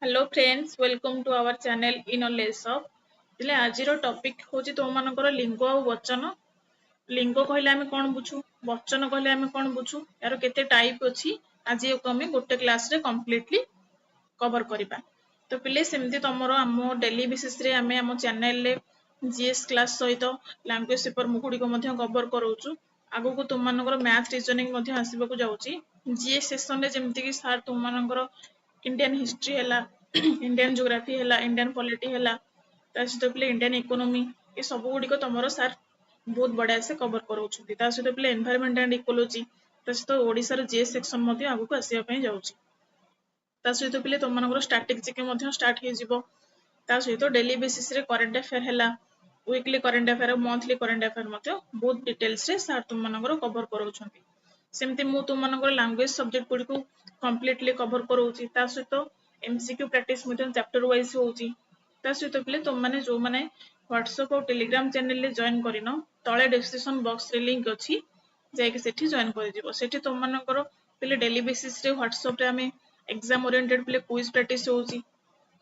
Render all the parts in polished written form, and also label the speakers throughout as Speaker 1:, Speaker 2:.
Speaker 1: Hello friends, welcome to our channel E Knowledge Shop. ପିଲେ, ଆଜିର topic ହେଉଛି ତୁମମାନଙ୍କର ଲିଙ୍ଗ ଆଉ ବଚନ। ଲିଙ୍ଗ କହିଲେ ଆମେ କ'ଣ ବୁଝୁ, ବଚନ କହିଲେ ଆମେ କ'ଣ ବୁଝୁ, ଏହାର କେତେ ଟାଇପ୍ ଅଛି, ଆଜି ଆମେ ଗୋଟେ କ୍ଲାସରେ କମ୍ପ୍ଲିଟଲି କଭର କରିବା। ତ ପିଲେ, ସେମିତି ତମର ଆମ ଡେଲି ବେସିସରେ ଆମେ ଆମ ଚ୍ୟାନେଲରେ ଜିଏସ୍ କ୍ଲାସ୍ ସହିତ ଲାଙ୍ଗୁଏଜ ପେପର ଗୁଡ଼ିକ ମଧ୍ୟ କଭର କରାଉଛୁ। ଆଗକୁ ତୁମମାନଙ୍କର ମ୍ୟାଥ ରିଜନିଂ ମଧ୍ୟ ଆସିବାକୁ ଯାଉଛି। ଜିଏସ୍ ସେସନରେ ଯେମିତିକି ସାର୍ ତୁମମାନଙ୍କର ଇଣ୍ଡିଆନ ହିଷ୍ଟ୍ରି ହେଲା, ଇଣ୍ଡିଆନ ଜୋଗ୍ରାଫି ହେଲା, ଇଣ୍ଡିଆନ ପଲିଟି ହେଲା, ତା ସହିତ ପିଲେ ଇଣ୍ଡିଆନ ଇକୋନୋମି, ଏ ସବୁ ଗୁଡ଼ିକ ତମର ସାର୍ ବହୁତ ବଢ଼ିଆ ସେ କଭର କରାଉଛନ୍ତି। ତା ସହିତ ପିଲେ ଏନଭାୟରମେଣ୍ଟ ଆଣ୍ଡ ଇକୋଲୋଜି, ତା ସହିତ ଓଡ଼ିଶାର ଜିଏସ୍ ସେକ୍ସନ ମଧ୍ୟ ଆଗକୁ ଆସିବା ପାଇଁ ଯାଉଛି। ତା ସହିତ ପିଲେ ତମମାନଙ୍କର ଷ୍ଟାଟିକ୍ ଜିକେ ମଧ୍ୟ ଷ୍ଟାର୍ଟ ହେଇଯିବ। ତା ସହିତ ଡେଲି ବେସିସରେ କରେଣ୍ଟ ଆଫେୟାର ହେଲା, weekly current affair, monthly current affair ମଧ୍ୟ ବହୁତ ଡିଟେଲ୍ସରେ ସାର୍ ତୁମମାନଙ୍କର କଭର କରାଉଛନ୍ତି। ସେମିତି ମୁଁ ତୁମମାନଙ୍କର ଲାଙ୍ଗୁଏଜ ସବଜେକ୍ଟ ଗୁଡ଼ିକୁ କମ୍ପ୍ଲିଟଲି କଭର କରାଉଛି। ତା ସହିତ ଏମସିକ୍ୟୁ ପ୍ରାକ୍ଟିସ ମଧ୍ୟ ଚାପ୍ଟର ୱାଇଜ ହେଉଛି। ତା ସହିତ ପିଲେ, ତୁମମାନେ ଯୋଉମାନେ ହ୍ୱାଟ୍ସଆପ୍ ଆଉ ଟେଲିଗ୍ରାମ ଚ୍ୟାନେଲରେ ଜଏନ୍ କରିନ, ତଳେ ଡିସ୍କ୍ରିପସନ ବକ୍ସରେ ଲିଙ୍କ ଅଛି, ଯାଇକି ସେଠି ଜଏନ୍ କରିଯିବ। ସେଠି ତୁମମାନଙ୍କର ପିଲେ ଡେଲି ବେସିସରେ ହ୍ୱାଟ୍ସଆପରେ ଆମେ ଏକ୍ସାମ ଓରିଏଣ୍ଟେଡ ପିଲେ କୁଇଜ ପ୍ରାକ୍ଟିସ ହେଉଛି।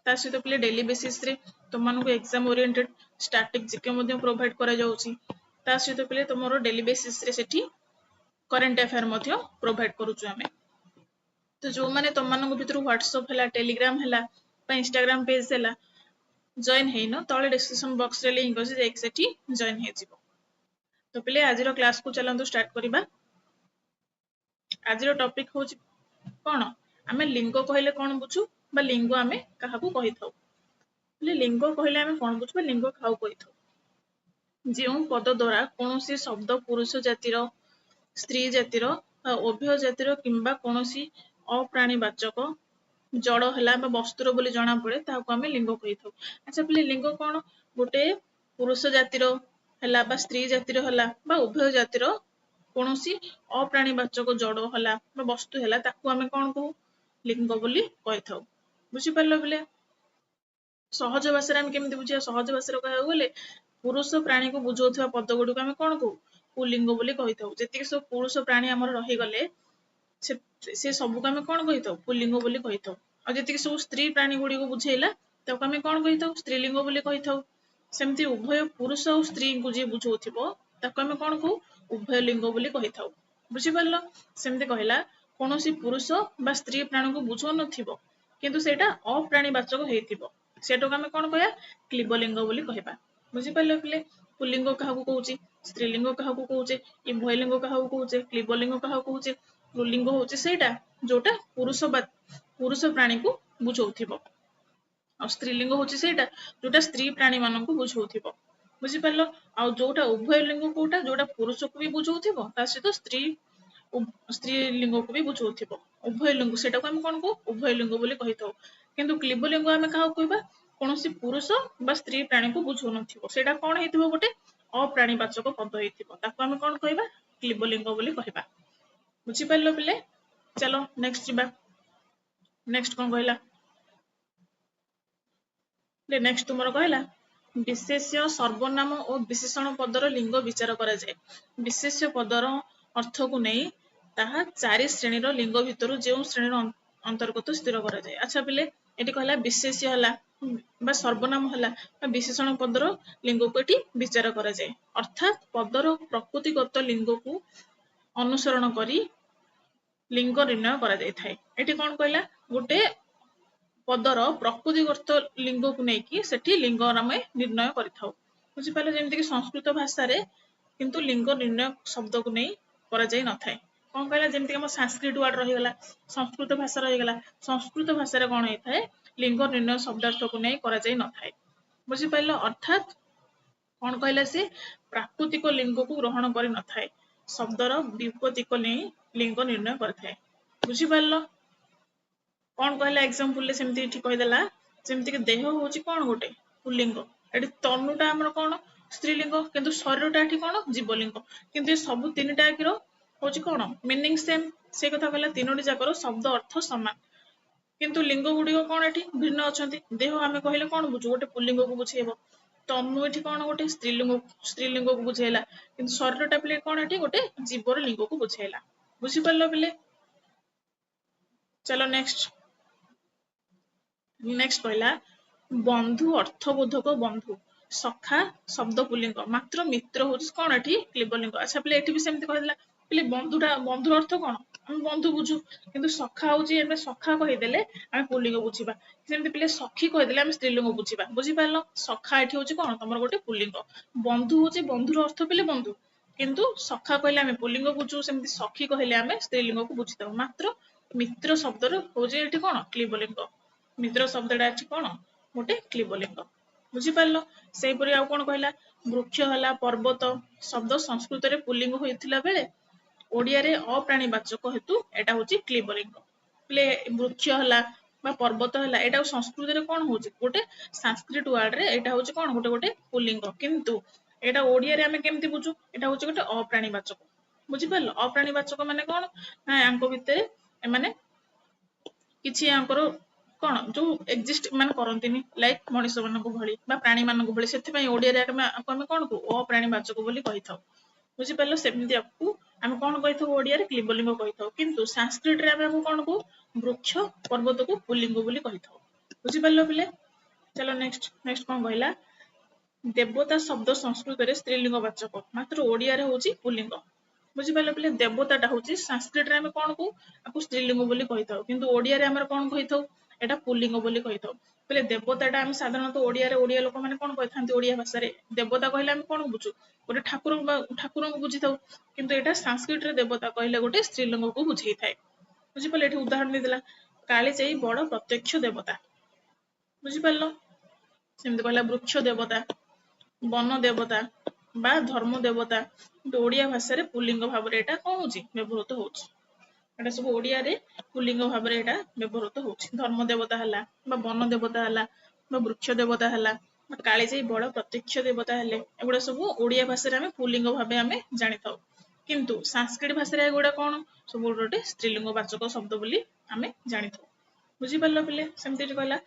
Speaker 1: ତା ସହିତ ପିଲେ ଡେଲି ବେସିସରେ ତୁମମାନଙ୍କୁ ଏକ୍ସାମ ଓରିଏଣ୍ଟେଡ ଷ୍ଟାଟିକ୍ ଜିକେ ମଧ୍ୟ ପ୍ରୋଭାଇଡ କରାଯାଉଛି। ତା ସହିତ ପିଲେ ତୁମର ଡେଲି ବେସିସରେ ସେଠି କରେଣ୍ଟ ଆଫେୟାର ମଧ୍ୟ ପ୍ରୋଭାଇଡ କରୁଛୁ ଆମେ। ତ ଯୋଉମାନେ ତମମାନଙ୍କ ଭିତରୁ ହ୍ୱାଟ୍ସଆପ୍ ହେଲା, ଟେଲିଗ୍ରାମ ହେଲା ବା ଇନଷ୍ଟାଗ୍ରାମ ପେଜ ହେଲା ଜଏନ୍ ହେଇନ, ତଳେ ଡିସ୍କ୍ରିପସନ ବକ୍ସରେ ଲିଙ୍କ ଅଛି, ଯାଇକି ସେଠି ଜଏନ୍ ହେଇଯିବ। ତ ପିଲେ, ଆଜିର କ୍ଲାସକୁ ଚାଲନ୍ତୁ ଷ୍ଟାର୍ଟ କରିବା। ଆଜିର ଟପିକ ହଉଛି କଣ? ଆମେ ଲିଙ୍ଗ କହିଲେ କଣ ବୁଝୁ ବା ଲିଙ୍ଗ ଆମେ କାହାକୁ କହିଥାଉ? ପିଲେ, ଲିଙ୍ଗ କହିଲେ ଆମେ କଣ ବୁଝୁ ବା ଲିଙ୍ଗ କାହାକୁ କହିଥାଉ? ଯେଉଁ ପଦ ଦ୍ୱାରା କୌଣସି ଶବ୍ଦ ପୁରୁଷ ଜାତିର, ସ୍ତ୍ରୀ ଜାତିର ବା ଉଭୟ ଜାତିର କିମ୍ବା କୌଣସି ଅପ୍ରାଣୀବାଚକ ଜଡ଼ ହେଲା ବା ବସ୍ତୁର ବୋଲି ଜଣା ପଡେ, ତାହାକୁ ଆମେ ଲିଙ୍ଗ କହିଥାଉ। ଆଚ୍ଛା ପିଲେ, ଲିଙ୍ଗ କଣ? ଗୋଟେ ପୁରୁଷ ଜାତିର ହେଲା ବା ସ୍ତ୍ରୀ ଜାତିର ହେଲା ବା ଉଭୟ ଜାତିର କୌଣସି ଅପ୍ରାଣୀବାଚକ ଜଡ଼ ହେଲା ବା ବସ୍ତୁ ହେଲା, ତାକୁ ଆମେ କଣ କହୁ? ଲିଙ୍ଗ ବୋଲି କହିଥାଉ। ବୁଝିପାରିଲ ପିଲେ? ସହଜ ଭାଷାରେ ଆମେ କେମିତି ବୁଝିବା? ସହଜ ଭାଷାରେ କହିବାକୁ ଗଲେ ପୁରୁଷ ପ୍ରାଣୀକୁ ବୁଝଉଥିବା ପଦ ଗୁଡ଼ିକୁ ଆମେ କଣ କହୁ? ପୁଲ୍ଲିଙ୍ଗ ବୋଲି କହିଥାଉ। ଯେତିକି ସବୁ ପୁରୁଷ ପ୍ରାଣୀ ଆମର ରହିଗଲେ, ସେ ସବୁକୁ ଆମେ କଣ କହିଥାଉ? ପୁଲ୍ଲିଙ୍ଗ ବୋଲି କହିଥାଉ। ଆଉ ଯେତିକି ସବୁ ସ୍ତ୍ରୀ ପ୍ରାଣୀ ଗୁଡ଼ିକୁ ବୁଝେଇଲା, ତାକୁ ଆମେ କଣ କହିଥାଉ? ସ୍ତ୍ରୀଲିଙ୍ଗ ବୋଲି କହିଥାଉ। ସେମିତି ଉଭୟ ପୁରୁଷ ଆଉ ସ୍ତ୍ରୀଙ୍କୁ ଯିଏ ବୁଝଉଥିବ, ତାକୁ ଆମେ କଣ କହୁ? ଉଭୟ ଲିଙ୍ଗ ବୋଲି କହିଥାଉ। ବୁଝିପାରିଲ? ସେମିତି କହିଲା, କୌଣସି ପୁରୁଷ ବା ସ୍ତ୍ରୀ ପ୍ରାଣୀକୁ ବୁଝଉନଥିବ କିନ୍ତୁ ସେଇଟା ଅପ୍ରାଣୀବାଚକ ହେଇଥିବ, ସେଇଟାକୁ ଆମେ କଣ କହିବା? କ୍ଲିବଲିଙ୍ଗ ବୋଲି କହିବା। ବୁଝିପାରିଲ ପିଲେ? ପୁଲ୍ଲିଙ୍ଗ କାହାକୁ କହୁଛି, ସ୍ତ୍ରୀଲିଙ୍ଗ କାହାକୁ କହୁଛେ, ଉଭୟଲିଙ୍ଗ କାହାକୁ କହୁଛେ, କ୍ଲିବଲିଙ୍ଗ କାହାକୁ କହୁଛେ? ପୁଲ୍ଲିଙ୍ଗ ହଉଛି ସେଇଟା ଯୋଉଟା ପୁରୁଷ ବା ପୁରୁଷ ପ୍ରାଣୀକୁ ବୁଝଉଥିବ, ଆଉ ସ୍ତ୍ରୀଲିଙ୍ଗ ହଉଛି ସେଇଟା ଯୋଉଟା ସ୍ତ୍ରୀ ପ୍ରାଣୀ ମାନଙ୍କୁ ବୁଝଉଥିବ। ବୁଝିପାରିଲ? ଆଉ ଯୋଉଟା ଉଭୟ ଲିଙ୍ଗ କୋଉଟା? ଯୋଉଟା ପୁରୁଷକୁ ବି ବୁଝଉଥିବ, ତା ସହିତ ସ୍ତ୍ରୀ ଲିଙ୍ଗକୁ ବି ବୁଝଉଥିବ, ଉଭୟ ଲିଙ୍ଗ, ସେଇଟାକୁ ଆମେ କଣ କହୁ? ଉଭୟ ଲିଙ୍ଗ ବୋଲି କହିଥାଉ। କିନ୍ତୁ କ୍ଲିବଲିଙ୍ଗ ଆମେ କାହାକୁ କହିବା? କୌଣସି ପୁରୁଷ ବା ସ୍ତ୍ରୀ ପ୍ରାଣୀକୁ ବୁଝଉନଥିବ, ସେଇଟା କଣ ହେଇଥିବ? ଗୋଟେ ଅପ୍ରାଣୀବାଚକ ପଦ ହେଇଥିବ, ତାକୁ ଆମେ କଣ କହିବା? କ୍ଲିବଲିଙ୍ଗ ବୋଲି କହିବା। ବୁଝିପାରିଲ ପିଲେ? ଚାଲ ନେକ୍ସଟ ଯିବା। ନେକ୍ସଟ କଣ କହିଲା? ନେକ୍ସଟ ତୁମର କହିଲା, ବିଶେଷ୍ୟ, ସର୍ବନାମ ଓ ବିଶେଷଣ ପଦର ଲିଙ୍ଗ ବିଚାର କରାଯାଏ। ବିଶେଷ୍ୟ ପଦର ଅର୍ଥକୁ ନେଇ ତାହା ଚାରି ଶ୍ରେଣୀର ଲିଙ୍ଗ ଭିତରୁ ଯେଉଁ ଶ୍ରେଣୀର ଅନ୍ତର୍ଗତ ସ୍ଥିର କରାଯାଏ। ଆଚ୍ଛା ପିଲେ, ଏଠି କହିଲା ବିଶେଷ୍ୟ ହେଲା ବା ସର୍ବନାମ ହେଲା ବା ବିଶେଷଣ ପଦର ଲିଙ୍ଗକୁ ଏଠି ବିଚାର କରାଯାଏ। ଅର୍ଥାତ୍ ପଦର ପ୍ରକୃତିଗତ ଲିଙ୍ଗକୁ ଅନୁସରଣ କରି ଲିଙ୍ଗ ନିର୍ଣ୍ଣୟ କରାଯାଇଥାଏ। ଏଠି କଣ କହିଲା? ଗୋଟେ ପଦର ପ୍ରକୃତିଗତ ଲିଙ୍ଗକୁ ନେଇକି ସେଠି ଲିଙ୍ଗ ଆମେ ନିର୍ଣ୍ଣୟ କରିଥାଉ। ବୁଝିପାରିଲ? ଯେମିତିକି ସଂସ୍କୃତ ଭାଷାରେ କିନ୍ତୁ ଲିଙ୍ଗ ନିର୍ଣ୍ଣୟ ଶବ୍ଦକୁ ନେଇ କରାଯାଇ ନଥାଏ। କଣ କହିଲା? ଯେମିତିକି ଆମ ସାଂସ୍କ୍ରିଟ ୱାର୍ଡ ରହିଗଲା, ସଂସ୍କୃତ ଭାଷା ରହିଗଲା, ସଂସ୍କୃତ ଭାଷାରେ କଣ ହେଇଥାଏ? ଲିଙ୍ଗ ନିର୍ଣ୍ଣୟ ଶବ୍ଦାର୍ଥକୁ ନେଇ କରାଯାଇ ନଥାଏ। ବୁଝିପାରିଲ? ଅର୍ଥାତ୍ କଣ କହିଲା? ସେ ପ୍ରାକୃତିକ ଲିଙ୍ଗକୁ ଗ୍ରହଣ କରିନଥାଏ, ଶବ୍ଦର ବ୍ୟୁତ୍ପତ୍ତିକୁ ନେଇ ଲିଙ୍ଗ ନିର୍ଣ୍ଣୟ କରିଥାଏ। ବୁଝିପାରିଲ? କଣ କହିଲା ଏକ୍ସାମ୍ପଲରେ? ସେମିତି ଏଠି କହିଦେଲା, ଯେମିତିକି ଦେହ ହଉଛି କଣ? ଗୋଟେ ପୁଲ୍ଲିଙ୍ଗ। ଏଠି ତନୁଟା ଆମର କଣ? ସ୍ତ୍ରୀଲିଙ୍ଗ। କିନ୍ତୁ ଶରୀରଟା ଏଠି କଣ? ଜୀବଲିଙ୍ଗ। କିନ୍ତୁ ଏ ସବୁ ତିନିଟା ଆଖିର ହଉଛି କଣ? Meaning same. ସେ କଥା କହିଲା, ତିନୋଟି ଯାକର ଶବ୍ଦ ଅର୍ଥ ସମାନ କିନ୍ତୁ ଲିଙ୍ଗ ଗୁଡିକ କଣ ଏଠି ଭିନ୍ନ ଅଛନ୍ତି। ଦେହ ଆମେ କହିଲେ କଣ ବୁଝୁ? ଗୋଟେ ପୁଲ୍ଲିଙ୍ଗକୁ ବୁଝେଇବ। ତନୁ ଏଠି କଣ? ଗୋଟେ ସ୍ତ୍ରୀଲିଙ୍ଗକୁ ବୁଝେଇଲା। କିନ୍ତୁ ଶରୀରଟା ପିଲେ କଣ ଏଠି? ଗୋଟେ ଜୀବର ଲିଙ୍ଗକୁ ବୁଝେଇଲା। ବୁଝିପାରିଲ ପିଲେ? ଚାଲ ନେକ୍ସଟ। ନେକ୍ସଟ କହିଲା, ବନ୍ଧୁ ଅର୍ଥବୋଧକ ବନ୍ଧୁ, ସଖା ଶବ୍ଦ ପୁଲ୍ଲିଙ୍ଗ, ମାତ୍ର ମିତ୍ର ହଉଛି କଣ ଏଠି? କ୍ଲିବଲିଙ୍ଗ। ଆଚ୍ଛା ପିଲେ, ଏଠି ବି ସେମିତି କହିଦେଲା ପିଲେ, ବନ୍ଧୁଟା, ବନ୍ଧୁର ଅର୍ଥ କଣ? ଆମେ ବନ୍ଧୁ ବୁଝୁ, କିନ୍ତୁ ସଖା ହଉଛି, ଆମେ ସଖା କହିଦେଲେ ଆମେ ପୁଲ୍ଲିଙ୍ଗ ବୁଝିବା। ସେମିତି ପିଲେ, ସଖୀ କହିଦେଲେ ଆମେ ସ୍ତ୍ରୀଲିଙ୍ଗ ବୁଝିବା। ବୁଝିପାରିଲ? ସଖା ଏଠି ହଉଛି କଣ ତମର? ଗୋଟେ ପୁଲ୍ଲିଙ୍ଗ। ବନ୍ଧୁ ହଉଛି, ବନ୍ଧୁର ଅର୍ଥ ପିଲେ ବନ୍ଧୁ, କିନ୍ତୁ ସଖା କହିଲେ ଆମେ ପୁଲ୍ଲିଙ୍ଗ ବୁଝୁ, ସେମିତି ସଖୀ କହିଲେ ଆମେ ସ୍ତ୍ରୀଲିଙ୍ଗକୁ ବୁଝିଥାଉ। ମାତ୍ର ମିତ୍ର ଶବ୍ଦର ହଉଛି ଏଠି କଣ? କ୍ଲିବଲିଙ୍ଗ। ମିତ୍ର ଶବ୍ଦଟା ଏଠି କଣ? ଗୋଟେ କ୍ଲିବଲିଙ୍ଗ। ବୁଝିପାରିଲ? ସେଇପରି ଆଉ କଣ କହିଲା? ବୃକ୍ଷ ହେଲା, ପର୍ବତ ଶବ୍ଦ ସଂସ୍କୃତରେ ପୁଲ୍ଲିଙ୍ଗ ହୋଇଥିଲା ବେଳେ ଓଡ଼ିଆରେ ଅପ୍ରାଣୀବାଚକ ହେତୁ ଏଇଟା ହଉଛି କ୍ଲିବଲିଙ୍ଗ। ପିଲେ, ବୃକ୍ଷ ହେଲା ବା ପର୍ବତ ହେଲା, ଏଇଟା ସଂସ୍କୃତରେ କଣ ହଉଛି? ଗୋଟେ ସାଂସ୍କ୍ରିଟ ୱାର୍ଡରେ ଏଇଟା ହଉଛି କଣ? ଗୋଟେ ପୁଲ୍ଲିଙ୍ଗ। କିନ୍ତୁ ଏଇଟା ଓଡ଼ିଆରେ ଆମେ କେମିତି ବୁଝୁ? ଏଇଟା ହଉଛି ଗୋଟେ ଅପ୍ରାଣୀବାଚକ। ବୁଝିପାରିଲ? ଅପ୍ରାଣୀବାଚକ ମାନେ କଣ ନା ୟାଙ୍କ ଭିତରେ ଏମାନେ କିଛି ୟାଙ୍କର କଣ ଯୋଉ ଏକ୍ଜିଷ୍ଟ ମାନେ କରନ୍ତିନି, ଲାଇକ ମଣିଷ ମାନଙ୍କ ଭଳି ବା ପ୍ରାଣୀ ମାନଙ୍କ ଭଳି। ସେଥିପାଇଁ ଓଡ଼ିଆରେ ଆମେ କଣ କହୁ? ଅପ୍ରାଣୀବାଚକ ବୋଲି କହିଥାଉ। ବୁଝିପାରିଲ? ସେମିତି ଆକୁ ଆମେ କଣ କହିଥାଉ? ଓଡ଼ିଆରେ କ୍ଲିବଲିଙ୍ଗ କହିଥାଉ, କିନ୍ତୁ ସାଂସ୍କ୍ରିଟରେ ଆମେ ଆକୁ କଣ କହୁ? ବୃକ୍ଷ, ପର୍ବତକୁ ପୁଲ୍ଲିଙ୍ଗ ବୋଲି କହିଥାଉ। ବୁଝିପାରିଲ ପିଲେ? ଚାଲ ନେକ୍ସଟ। ନେକ୍ସଟ କଣ କହିଲା? ଦେବତା ଶବ୍ଦ ସଂସ୍କୃତରେ ସ୍ତ୍ରୀଲିଙ୍ଗ ବାଚକ, ମାତ୍ର ଓଡ଼ିଆରେ ହଉଛି ପୁଲ୍ଲିଙ୍ଗ। ବୁଝିପାରିଲ ପିଲେ? ଦେବତାଟା ହଉଛି ସାଂସ୍କ୍ରିଟରେ ଆମେ କଣ କହୁ? ଆକୁ ସ୍ତ୍ରୀଲିଙ୍ଗ ବୋଲି କହିଥାଉ, କିନ୍ତୁ ଓଡ଼ିଆରେ ଆମର କଣ କହିଥାଉ? ଏଇଟା ପୁଲ୍ଲିଙ୍ଗ ବୋଲି କହିଥାଉ। ପିଲେ, ଦେବତାଟା ଆମେ ସାଧାରଣତଃ ଓଡ଼ିଆରେ, ଓଡ଼ିଆ ଲୋକମାନେ କଣ କହିଥାନ୍ତି? ଓଡ଼ିଆ ଭାଷାରେ ଦେବତା କହିଲେ ଆମେ କଣ ବୁଝୁ? ଗୋଟେ ଠାକୁର ବା ଠାକୁରଙ୍କୁ ବୁଝିଥାଉ। କିନ୍ତୁ ଏଇଟା ସାଂସ୍କ୍ରିଟରେ ଦେବତା କହିଲେ ଗୋଟେ ସ୍ତ୍ରୀଲିଙ୍ଗକୁ ବୁଝେଇଥାଏ। ବୁଝିପାରିଲେ? ଏଠି ଉଦାହରଣ ଦେଇଦେଲା, କାଳିଜାଇ ବଡ ପ୍ରତ୍ୟକ୍ଷ ଦେବତା। ବୁଝିପାରିଲ? ସେମିତି କହିଲା ବୃକ୍ଷ ଦେବତା, ବନ ଦେବତା ବା ଧର୍ମ ଦେବତା, କିନ୍ତୁ ଓଡ଼ିଆ ଭାଷାରେ ପୁଲ୍ଲିଙ୍ଗ ଭାବରେ ଏଇଟା କଣ ହଉଛି? ବ୍ୟବହୃତ ହଉଛି। ଏଇଟା ସବୁ ଓଡ଼ିଆରେ ପୁଲ୍ଲିଙ୍ଗ ଭାବରେ ଏଇଟା ବ୍ୟବହୃତ ହଉଛି। ଧର୍ମ ଦେବତା ହେଲା ବା ବନ ଦେବତା ହେଲା ବା ବୃକ୍ଷ ଦେବତା ହେଲା ବା କାଳିଜାଇ ବଡ ପ୍ରତ୍ୟକ୍ଷ ଦେବତା ହେଲେ, ଏଗୁଡା ସବୁ ଓଡ଼ିଆ ଭାଷାରେ ଆମେ ପୁଲ୍ଲିଙ୍ଗ ଭାବେ ଆମେ ଜାଣିଥାଉ। କିନ୍ତୁ ସାଂସ୍କ୍ରିଟ ଭାଷାରେ ଏଗୁଡା କଣ ସବୁ? ଗୋଟେ ସ୍ତ୍ରୀଲିଙ୍ଗ ବାଚକ ଶବ୍ଦ ବୋଲି ଆମେ ଜାଣିଥାଉ। ବୁଝିପାରିଲ ପିଲେ? ସେମିତି ଏଠି କହିଲା,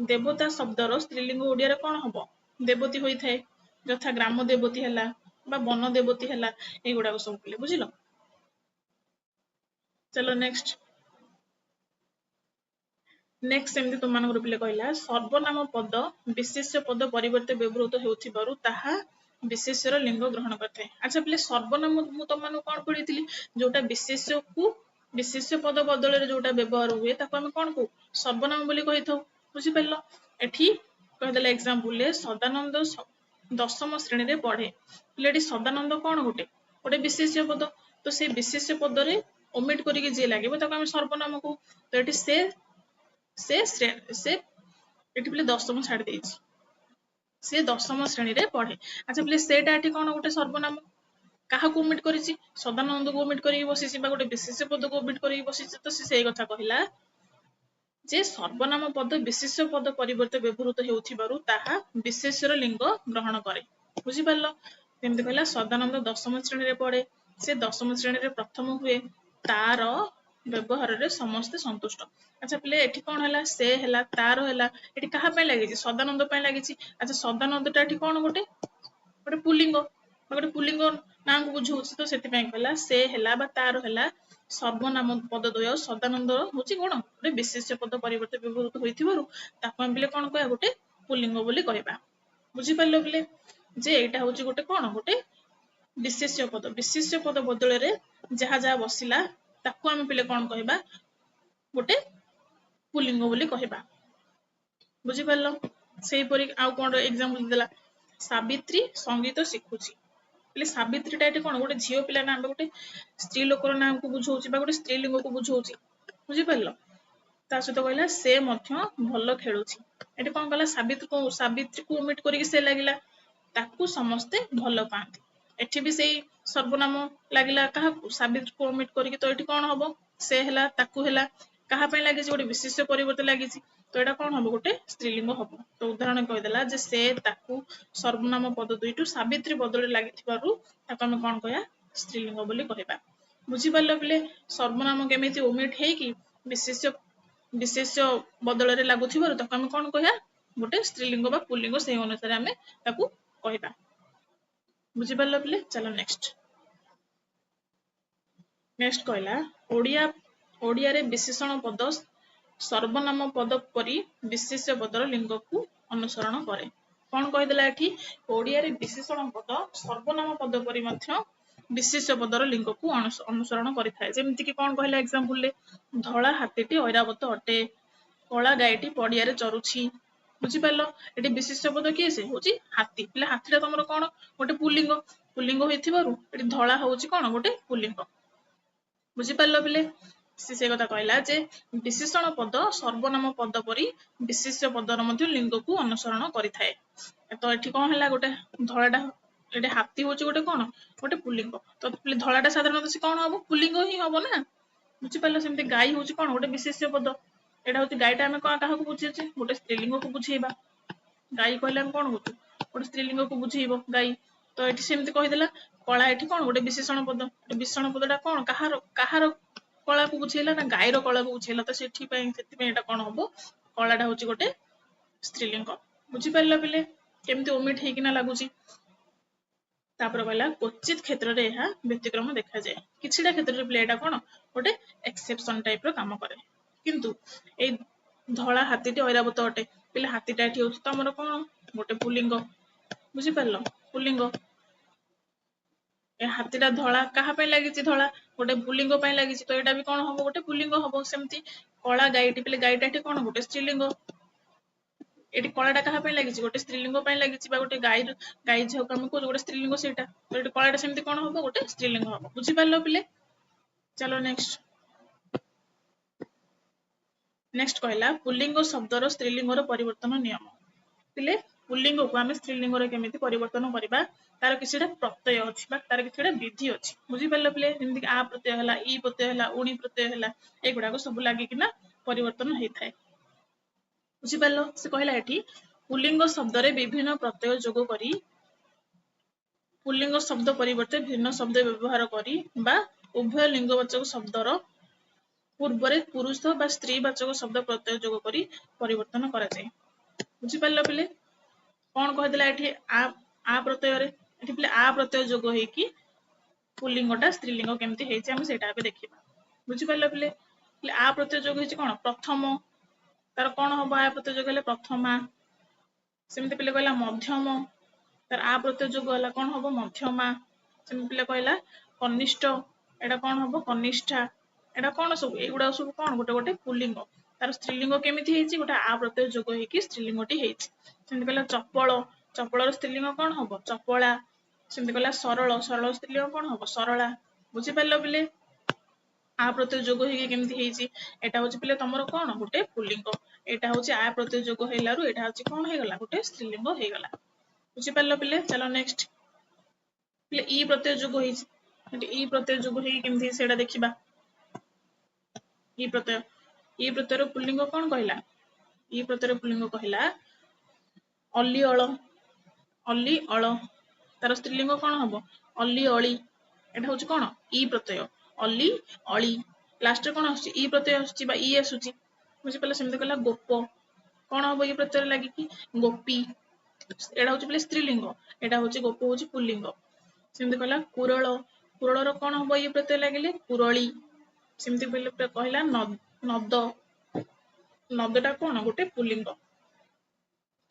Speaker 1: ଦେବତା ଶବ୍ଦର ସ୍ତ୍ରୀଲିଙ୍ଗ ଓଡ଼ିଆରେ କଣ ହବ? ଦେବତୀ ହୋଇଥାଏ। ଯଥା ଗ୍ରାମ ଦେବତୀ ହେଲା ବା ବନ ଦେବତୀ ହେଲା, ଏଇଗୁଡାକ ସବୁ ପିଲେ। ବୁଝିଲ? ଚାଲ ନେକ୍ସଟ। ନେକ୍ସଟ ସେମିତି ତୁମମାନଙ୍କର ପିଲେ କହିଲା, ସର୍ବନାମ ପଦ ବିଶେଷ୍ୟ ପଦ ପରିବର୍ତ୍ତେ ବ୍ୟବହୃତ ହେଉଥିବାରୁ ତାହା ବିଶେଷ୍ୟର ଲିଙ୍ଗ ଗ୍ରହଣ କରିଥାଏ। ଆଚ୍ଛା ପିଲେ, ସର୍ବନାମ ମୁଁ ତମମାନଙ୍କୁ କଣ ପଢେଇଥିଲି? ଯୋଉଟା ବିଶେଷ୍ୟକୁ ବିଶେଷ୍ୟ ପଦ ବଦଳରେ ଯୋଉଟା ବ୍ୟବହାର ହୁଏ, ତାକୁ ଆମେ କଣ କହୁ? ସର୍ବନାମ ବୋଲି କହିଥାଉ। ବୁଝିପାରିଲ? ଏଠି କହିଦେଲା ଏକ୍ସାମ୍ପଲରେ, ସଦାନନ୍ଦ ଦଶମ ଶ୍ରେଣୀରେ ପଢେ। ପିଲେ, ଏଠି ସଦାନନ୍ଦ କଣ? ଗୋଟେ ବିଶେଷ୍ୟ ପଦ। ତ ସେଇ ବିଶେଷ୍ୟ ପଦରେ ଓମିଟ କରିକି ଯିଏ ଲାଗିବ, ତାକୁ ଆମେ ସର୍ବନାମ କହୁ। ତ ଏଠି ସେ ସେ ସେ ଏଠି ପିଲେ ଦଶମ ଛାଡି ଦେଇଛି। ସେ ଦଶମ ଶ୍ରେଣୀରେ ପଢେ। ଆଚ୍ଛା ପିଲେ, ସେଟା ଏଠି କଣ? ଗୋଟେ ସର୍ବନାମ। କାହାକୁ ଓମିଟ କରିଛି? ସଦାନନ୍ଦକୁ ଓମିଟ କରିକି ବସିଛି ବା ଗୋଟେ ବିଶେଷ୍ୟ ପଦକୁ ଓମିଟ କରିକି ବସିଛି। ତ ସେ ସେଇ କଥା କହିଲା ଯେ ସର୍ବନାମ ପଦ ବିଶେଷ୍ୟ ପଦ ପରିବର୍ତ୍ତେ ବ୍ୟବହୃତ ହେଉଥିବାରୁ ତାହା ବିଶେଷ୍ୟର ଲିଙ୍ଗ ଗ୍ରହଣ କରେ। ବୁଝିପାରିଲ? ଯେମିତି କହିଲା, ସଦାନନ୍ଦ ଦଶମ ଶ୍ରେଣୀରେ ପଢେ, ସେ ଦଶମ ଶ୍ରେଣୀରେ ପ୍ରଥମ ହୁଏ, ତାର ବ୍ୟବହାରରେ ସମସ୍ତେ ସନ୍ତୁଷ୍ଟ। ଆଚ୍ଛା ପିଲେ, ଏଠି କଣ ହେଲା? ସେ ହେଲା, ତାର ହେଲା, ଏଠି କାହା ପାଇଁ ଲାଗିଛି? ସଦାନନ୍ଦ ପାଇଁ ଲାଗିଛି। ଆଚ୍ଛା, ସଦାନନ୍ଦଟା ଏଠି କଣ? ଗୋଟେ ପୁଲ୍ଲିଙ୍ଗ ବା ଗୋଟେ ପୁଲ୍ଲିଙ୍ଗ ନାଁକୁ ବୁଝଉଛି। ତ ସେଥିପାଇଁ କହିଲା, ସେ ହେଲା ବା ତାର ହେଲା, ସର୍ବନାମ ପଦ ଦ୍ୱୟ ସଦାନନ୍ଦ ହଉଛି କଣ? ଗୋଟେ ବିଶେଷ୍ୟ ପଦ ପରିବର୍ତ୍ତେ ବ୍ୟବହୃତ ହୋଇଥିବାରୁ ତାକୁ ଆମେ ପିଲେ କଣ କହିବା? ଗୋଟେ ପୁଲ୍ଲିଙ୍ଗ ବୋଲି କହିବା। ବୁଝିପାରିଲ ପିଲେ, ଯେ ଏଇଟା ହଉଛି ଗୋଟେ କଣ? ଗୋଟେ ବିଶେଷ୍ୟ ପଦ। ବିଶେଷ୍ୟ ପଦ ବଦଳରେ ଯାହା ଯାହା ବସିଲା, ତାକୁ ଆମେ ପିଲେ କଣ କହିବା? ଗୋଟେ ପୁଲ୍ଲିଙ୍ଗ ବୋଲି କହିବା। ବୁଝିପାରିଲ? ସେଇପରି ଆଉ କଣ ଏକ୍ସାମ୍ପଲ ଦେଲା? ସାବିତ୍ରୀ ସଙ୍ଗୀତ ଶିଖୁଛି। ହେଲେ ସାବିତ୍ରୀଟା ଏଠି କଣ? ଗୋଟେ ଝିଅ ପିଲା ନାଁ ବା ଗୋଟେ ସ୍ତ୍ରୀ ଲୋକର ନାଁକୁ ବୁଝଉଛି ବା ଗୋଟେ ସ୍ତ୍ରୀ ଲିଙ୍ଗକୁ ବୁଝଉଛି। ବୁଝିପାରିଲ? ତା ସହିତ କହିଲା, ସେ ମଧ୍ୟ ଭଲ ଖେଳୁଛି। ଏଠି କଣ କଲା? ସାବିତ୍ରୀକୁ ଓମିଟ କରିକି ସେ ଲାଗିଲା। ତାକୁ ସମସ୍ତେ ଭଲ ପାଆନ୍ତି। ଏଠି ବି ସେଇ ସର୍ବନାମ ଲାଗିଲା। କାହାକୁ? ସାବିତ୍ରୀକୁ ଓମିଟ କରିକି। ତ ଏଠି କଣ ହବ? ସେ ହେଲା, ତାକୁ ହେଲା, କାହା ପାଇଁ ଲାଗିଛି? ଗୋଟେ ବିଶେଷ୍ୟ ପରିବର୍ତ୍ତେ ଲାଗିଛି। ତ ଏଇଟା କଣ ହବ? ଗୋଟେ ସ୍ତ୍ରୀଲିଙ୍ଗ ହବ। ତ ଉଦାହରଣ କହିଦେଲା ଯେ ସେ, ତାକୁ ସର୍ବନାମ ପଦ ଦୁଇଟୁ ସାବିତ୍ରୀ ବଦଳରେ ଲାଗିଥିବାରୁ ତାକୁ ଆମେ କଣ କହିବା? ସ୍ତ୍ରୀଲିଙ୍ଗ ବୋଲି କହିବା। ବୁଝିପାରିଲ ପିଲେ, ସର୍ବନାମ କେମିତି ଓମିଟ ହେଇକି ବିଶେଷ୍ୟ ବଦଳରେ ଲାଗୁଥିବାରୁ ତାକୁ ଆମେ କଣ କହିବା? ଗୋଟେ ସ୍ତ୍ରୀଲିଙ୍ଗ ବା ପୁଲ୍ଲିଙ୍ଗ, ସେଇ ଅନୁସାରେ ଆମେ ତାକୁ କହିବା। ବୁଝିପାରିଲ ପିଲେ? ଚାଲ ନେକ୍ସଟ। ନେକ୍ସଟ କହିଲା, ଓଡ଼ିଆରେ ବିଶେଷଣ ପଦ ସର୍ବନାମ ପଦ ପରି ବିଶେଷ୍ୟ ପଦର ଲିଙ୍ଗକୁ ଅନୁସରଣ କରେ। କଣ କହିଦେଲା ଏଠି? ଓଡ଼ିଆରେ ବିଶେଷଣ ପଦ ସର୍ବନାମ ପଦ ପରି ମଧ୍ୟ ବିଶେଷ୍ୟ ପଦର ଲିଙ୍ଗକୁ ଅନୁସରଣ କରିଥାଏ। ଯେମିତିକି କଣ କହିଲା ଏକ୍ସାମ୍ପଲରେ? ଧଳା ହାତୀଟି ଐରାବତ ଅଟେ, କଳା ଗାଈଟି ପଡିଆରେ ଚରୁଛି। ବୁଝିପାରିଲ? ଏଠି ବିଶେଷ୍ୟ ପଦ କିଏ? ସେ ହଉଛି ହାତୀ। ହେଲେ ହାତୀଟା ତମର କଣ? ଗୋଟେ ପୁଲ୍ଲିଙ୍ଗ। ପୁଲ୍ଲିଙ୍ଗ ହେଇଥିବାରୁ ଏଠି ଧଳା ହଉଛି କଣ? ଗୋଟେ ପୁଲ୍ଲିଙ୍ଗ। ବୁଝିପାରିଲ ପିଲେ? ସେ କଥା କହିଲା ଯେ ବିଶେଷଣ ପଦ ସର୍ବନାମ ପଦ ପରି ବିଶେଷ୍ୟ ପଦର ମଧ୍ୟ ଲିଙ୍ଗକୁ ଅନୁସରଣ କରିଥାଏ। ତ ଏଠି କଣ ହେଲା? ଗୋଟେ ଧଳାଟା, ଏଠି ହାତୀ ହଉଛି ଗୋଟେ କଣ? ଗୋଟେ ପୁଲ୍ଲିଙ୍ଗ। ତ ଧଳାଟା ସାଧାରଣତଃ ସେ କଣ ହବ? ପୁଲ୍ଲିଙ୍ଗ ହିଁ ହବ ନା। ବୁଝିପାରିଲ? ସେମିତି ଗାଈ ହଉଛି କଣ? ଗୋଟେ ବିଶେଷ୍ୟ ପଦ। ଏଇଟା ହଉଛି ଗାଈଟା, ଆମେ କଣ କାହାକୁ ବୁଝେଇଛେ? ଗୋଟେ ସ୍ତ୍ରୀଲିଙ୍ଗକୁ ବୁଝେଇବା। ଗାଈ କହିଲେ ଆମେ କଣ କହୁଛୁ? ଗୋଟେ ସ୍ତ୍ରୀଲିଙ୍ଗକୁ ବୁଝେଇବ ଗାଈ। ତ ଏଠି ସେମିତି କହିଦେଲା, କଳା ଏଠି କଣ? ଗୋଟେ ବିଶେଷଣ ପଦ। ବିଶେଷଣ ପଦଟା କଣ, କାହାର କାହାର କଳାକୁ ବୁଝେଇଲା ନା ଗାଈର କଳାକୁ ବୁଝେଇଲା। ତ ସେଥିପାଇଁ ଏଇଟା କଣ ହବ? କଳାଟା ହଉଛି ଗୋଟେ ସ୍ତ୍ରୀଲିଙ୍ଗ। ବୁଝିପାରିଲ ପିଲେ, କେମିତି ଓମିଟ ହେଇକିନା ଲାଗୁଛି? ତାପରେ କହିଲା, କ୍ୱଚିତ କ୍ଷେତ୍ରରେ ଏହା ବ୍ୟତିକ୍ରମ ଦେଖାଯାଏ। କିଛିଟା କ୍ଷେତ୍ରରେ ପିଲେ ଏଇଟା କଣ ଗୋଟେ ଏକ୍ସେପସନ ଟାଇପ ର କାମ କରେ। କିନ୍ତୁ ଏଇ ଧଳା ହାତୀଟି ଐରାବତ ଅଟେ, ପିଲେ ହାତୀଟା ଏଠି ହଉଛି ତମର କଣ? ଗୋଟେ ପୁଲ୍ଲିଙ୍ଗ। ବୁଝିପାରିଲ? ପୁଲ୍ଲିଙ୍ଗ। ଏ ହାତୀଟା ଧଳା କାହା ପାଇଁ ଲାଗିଛି? ଧଳା ଗୋଟେ ପୁଲ୍ଲିଙ୍ଗ ପାଇଁ ଲାଗିଛି। ତ ଏଇଟା ବି କଣ ହବ? ଗୋଟେ ପୁଲ୍ଲିଙ୍ଗ ହବ। ସେମିତି କଳା ଗାଈଟି, ପିଲେ ଗାଈଟା ଏଠି କଣ? ଗୋଟେ ସ୍ତ୍ରୀଲିଙ୍ଗ। ଏଠି କଳାଟା କାହା ପାଇଁ ଲାଗିଛି? ଗୋଟେ ସ୍ତ୍ରୀଲିଙ୍ଗ ପାଇଁ ଲାଗିଛି, ବା ଗୋଟେ ଗାଈ, ଗାଈ ଝିଅକୁ ଆମେ କହୁଛୁ ଗୋଟେ ସ୍ତ୍ରୀଲିଙ୍ଗ ସେଇଟା। ତ ଏଠି କଳାଟା ସେମିତି କଣ ହବ? ଗୋଟେ ସ୍ତ୍ରୀଲିଙ୍ଗ ହବ। ବୁଝିପାରିଲ ପିଲେ? ଚାଲ ନେକ୍ସଟ। ନେକ୍ସଟ କହିଲା, ପୁଲ୍ଲିଙ୍ଗ ଶବ୍ଦର ସ୍ତ୍ରୀଲିଙ୍ଗର ପରିବର୍ତ୍ତନ ନିୟମ। ପିଲେ, ପୁଲ୍ଲିଙ୍ଗକୁ ଆମେ ସ୍ତ୍ରୀଲିଙ୍ଗରେ କେମିତି ପରିବର୍ତ୍ତନ କରିବା, ତାର କିଛିଟା ପ୍ରତ୍ୟୟ ଅଛି ବା ତାର କିଛିଟା ବିଧି ଅଛି। ବୁଝିପାରିଲ ପିଲେ? ଯେମିତିକି ଆ ପ୍ରତ୍ୟୟ ହେଲା, ଇ ପ୍ରତ୍ୟୟ ହେଲା, ଉଣି ପ୍ରତ୍ୟୟ ହେଲା, ଏଗୁଡାକ ସବୁ ଲାଗିକିନା ପରିବର୍ତ୍ତନ ହେଇଥାଏ। ବୁଝିପାରିଲ? ସେ କହିଲା, ଏଠି ପୁଲ୍ଲିଙ୍ଗ ଶବ୍ଦରେ ବିଭିନ୍ନ ପ୍ରତ୍ୟୟ ଯୋଗ କରି, ପୁଲ୍ଲିଙ୍ଗ ଶବ୍ଦ ପରିବର୍ତ୍ତେ ଭିନ୍ନ ଶବ୍ଦ ବ୍ୟବହାର କରି ବା ଉଭୟ ଲିଙ୍ଗବାଚକ ଶବ୍ଦର ପୂର୍ବରେ ପୁରୁଷ ବା ସ୍ତ୍ରୀବାଚକ ଶବ୍ଦ ପ୍ରତ୍ୟୟ ଯୋଗ କରି ପରିବର୍ତ୍ତନ କରାଯାଏ। ବୁଝିପାରିଲ ପିଲେ? କଣ କହିଦେଲା ଏଠି? ଆ ଆ ପ୍ରତ୍ୟୟରେ ଏଠି ପିଲେ ଆ ପ୍ରତ୍ୟୟ ଯୋଗ ହେଇକି ପୁଲ୍ଲିଙ୍ଗଟା ସ୍ତ୍ରୀଲିଙ୍ଗ କେମିତି ହେଇଛି, ଆମେ ସେଇଟା ଏବେ ଦେଖିବା। ବୁଝିପାରିଲ ପିଲେ? ଆ ପ୍ରତ୍ୟୟ ଯୋଗ ହେଇଛି କଣ? ପ୍ରଥମ। ତାର କଣ ହବ? ଆ ପ୍ରତ୍ୟୟ ଯୋଗ ହେଲେ ପ୍ରଥମା। ସେମିତି ପିଲେ କହିଲା ମଧ୍ୟମ, ତାର ଆ ପ୍ରତ୍ୟୟ ଯୋଗ ହେଲା କଣ ହବ? ମଧ୍ୟମା। ସେମିତି ପିଲେ କହିଲା କନିଷ୍ଠ, ଏଇଟା କଣ ହବ? କନିଷ୍ଠା। ଏଇଟା କଣ ସବୁ? ଏଇଗୁଡାକ ସବୁ କଣ? ଗୋଟେ ଗୋଟେ ପୁଲ୍ଲିଙ୍ଗ। ତାର ସ୍ତ୍ରୀଲିଙ୍ଗ କେମିତି ହେଇଛି? ଗୋଟେ ଆ ପ୍ରତ୍ୟୟ ଯୋଗ ହେଇକି ସ୍ତ୍ରୀଲିଙ୍ଗଟି ହେଇଛି। ସେମିତି କହିଲା ଚପଳ, ଚପଳର ସ୍ତ୍ରୀଲିଙ୍ଗ କଣ ହବ? ଚପଳା। ସେମିତି କହିଲା ସରଳ, ସରଳ ସ୍ତ୍ରୀଲିଙ୍ଗ କଣ ହବ? ସରଳା। ବୁଝିପାରିଲ ପିଲେ, ଆ ପ୍ରତ୍ୟୟ ଯୋଗ ହେଇକି କେମିତି ହେଇଛି? ଏଇଟା ହଉଛି ପିଲେ ତମର କଣ? ଗୋଟେ ପୁଲ୍ଲିଙ୍ଗ। ଏଇଟା ହଉଛି ଆ ପ୍ରତ୍ୟୟ ଯୋଗ ହେଲାରୁ ଏଇଟା ହଉଛି କଣ ହେଇଗଲା? ଗୋଟେ ସ୍ତ୍ରୀଲିଙ୍ଗ ହେଇଗଲା। ବୁଝିପାରିଲ ପିଲେ? ଚାଲ ନେକ୍ସଟ। ପିଲେ, ଇ ପ୍ରତ୍ୟୟ ଯୋଗ ହେଇଛି ଏଠି। ଇ ପ୍ରତ୍ୟୟ ଯୋଗ ହେଇକି କେମିତି ସେଇଟା ଦେଖିବା। ଇ ପ୍ରତ୍ୟୟ, ଇ ପ୍ରତ୍ୟୟର ପୁଲ୍ଲିଙ୍ଗ କଣ କହିଲା? ଇ ପ୍ରତ୍ୟୟର ପୁଲ୍ଲିଙ୍ଗ କହିଲା ଅଲିଅଳ। ଅଲି ଅଳ, ତାର ସ୍ତ୍ରୀଲିଙ୍ଗ କଣ ହବ? ଅଲି ଅଳି। ଏଟା ହଉଛି କଣ? ଇ ପ୍ରତ୍ୟୟ। ଅଲି ଅଳି, ଲାଷ୍ଟରେ କଣ ଆସୁଛି? ଇ ପ୍ରତ୍ୟୟ ଆସୁଛି ବା ଇ ଆସୁଛି। ବୁଝିପାରିଲ? ସେମିତି କହିଲା ଗୋପ, କଣ ହବ ଇ ପ୍ରତ୍ୟୟରେ ଲାଗିକି? ଗୋପୀ। ଏଇଟା ହଉଛି ପିଲେ ସ୍ତ୍ରୀଲିଙ୍ଗ, ଏଇଟା ହଉଛି ଗୋପ ହଉଛି ପୁଲ୍ଲିଙ୍ଗ। ସେମିତି କହିଲା କୁରଳ, କୁରଳର କଣ ହବ ଇ ପ୍ରତ୍ୟୟ ଲାଗିଲେ? କୁରଳି। ସେମିତି କହିଲା ନଦ, ନଦଟା କଣ? ଗୋଟେ ପୁଲ୍ଲିଙ୍ଗ।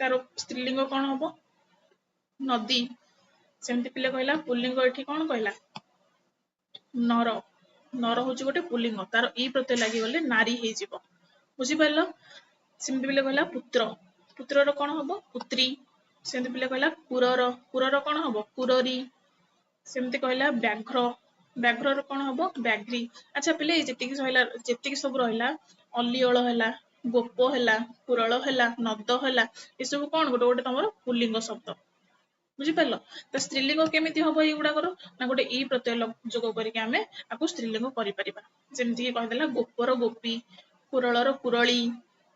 Speaker 1: ତାର ସ୍ତ୍ରୀଲିଙ୍ଗ କଣ ହବ? ନଦୀ। ସେମିତି ପିଲେ କହିଲା ପୁଲ୍ଲିଙ୍ଗ ଏଠି କଣ କହିଲା? ନର। ନର ହଉଛି ଗୋଟେ ପୁଲ୍ଲିଙ୍ଗ, ତାର ଇ ପ୍ରତ୍ୟୟ ଲାଗିଗଲେ ନାରୀ ହେଇଯିବ। ବୁଝିପାରିଲ? ସେମିତି ପିଲେ କହିଲା ପୁତ୍ର, ପୁତ୍ରର କଣ ହବ? ପୁତ୍ରୀ। ସେମିତି ପିଲେ କହିଲା କୁରର, କୁରର କଣ ହବ? କୁରରୀ। ସେମିତି କହିଲା ବ୍ୟାଘ୍ର, ବ୍ୟାଘ୍ରର କଣ ହବ? ବ୍ୟାଘ୍ରୀ। ଆଚ୍ଛା ପିଲେ, ଯେତିକି ସହିଲା, ଯେତିକି ସବୁ ରହିଲା, ଅଲିଅଳ ହେଲା, ଗୋପ ହେଲା, କୁରଳ ହେଲା, ନଦ ହେଲା, ଏସବୁ କଣ? ଗୋଟେ ଗୋଟେ ତମର ପୁଲ୍ଲିଙ୍ଗ ଶବ୍ଦ। ବୁଝିପାରିଲ? ତ ସ୍ତ୍ରୀଲିଙ୍ଗ କେମିତି ହବ ଏଇଗୁଡାକର ନା ଗୋଟେ ଇ ପ୍ରତ୍ୟୟ ଯୋଗ କରିକି ଆମେ ଆକୁ ସ୍ତ୍ରୀଲିଙ୍ଗ କରିପାରିବା। ଯେମିତିକି କହିଦେଲା ଗୋପର ଗୋପୀ, କୁରଳର କୁରଳୀ,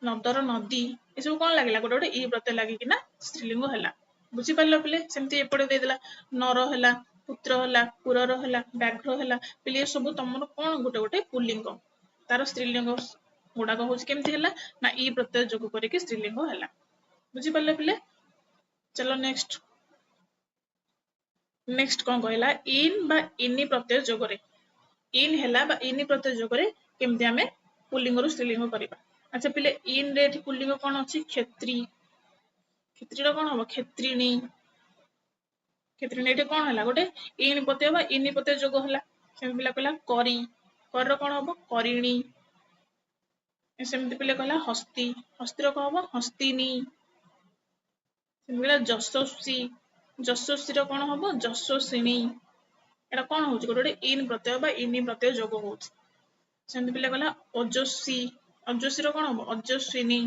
Speaker 1: ନଦର ନଦୀ, ଏସବୁ କଣ ଲାଗିଲା? ଗୋଟେ ଗୋଟେ ଇ ପ୍ରତ୍ୟୟ ଲାଗିକିନା ସ୍ତ୍ରୀଲିଙ୍ଗ ହେଲା। ବୁଝିପାରିଲ ପିଲେ? ସେମିତି ଏପଟେ ଦେଇଦେଲା ନର ହେଲା, ପୁତ୍ର ହେଲା, କୁରର ହେଲା, ବ୍ୟାଘ୍ର ହେଲା। ପିଲେ, ସବୁ ତମର କଣ? ଗୋଟେ ଗୋଟେ ପୁଲ୍ଲିଙ୍ଗ। ତାର ସ୍ତ୍ରୀଲିଙ୍ଗ ଗୁଡାକ ହଉଛି କେମିତି ହେଲା ନା ଇ ପ୍ରତ୍ୟୟ ଯୋଗ କରିକି ସ୍ତ୍ରୀଲିଙ୍ଗ ହେଲା। ବୁଝିପାରିଲେ ପିଲେ? ଚାଲ ନେକ୍ସଟ। ନେକ୍ସଟ କଣ କହିଲା? ଇନ୍ ବା ଇନି ପ୍ରତ୍ୟୟ ଯୋଗରେ, ଇନ୍ ହେଲା ବା ଇନି ପ୍ରତ୍ୟୟ ଯୋଗରେ କେମିତି ଆମେ ପୁଲ୍ଲିଙ୍ଗରୁ ସ୍ତ୍ରୀଲିଙ୍ଗ କରିବା। ଆଚ୍ଛା ପିଲେ, ଇନ୍ ରେ ଏଠି ପୁଲ୍ଲିଙ୍ଗ କଣ ଅଛି? କ୍ଷେତ୍ରୀ। କ୍ଷେତ୍ରୀର କଣ ହବ? କ୍ଷେତ୍ରିଣୀ। କ୍ଷେତ୍ରିଣୀ। ଏଠି କଣ ହେଲା? ଗୋଟେ ଇନ୍ ପ୍ରତ୍ୟୟ ବା ଇନି ପ୍ରତ୍ୟୟ ଯୋଗ ହେଲା। ସେମିତି ପିଲା କହିଲା କରି, କରିର କଣ ହବ? କରିଣୀ। ସେମିତି ପିଲା କହିଲା ହସ୍ତି, ହସ୍ତିର କଣ ହବ? ହସ୍ତିନୀ। ସେମିତି କହିଲା ଯଶସ୍ୱୀ, ଯଶସ୍ୱୀର କଣ ହବ? ଯଶସ୍ୱିନୀ। ଏଟା କଣ ହଉଛି? ଗୋଟେ ଗୋଟେ ଇନ୍ ପ୍ରତ୍ୟୟ ବା ଇନି ପ୍ରତ୍ୟୟ ଯୋଗ ହଉଛି। ସେମିତି ପିଲା କହିଲା ଅଜସ୍ୱୀ, ଅଜସ୍ୱୀର କଣ ହବ? ଅଜସ୍ୱିନୀ।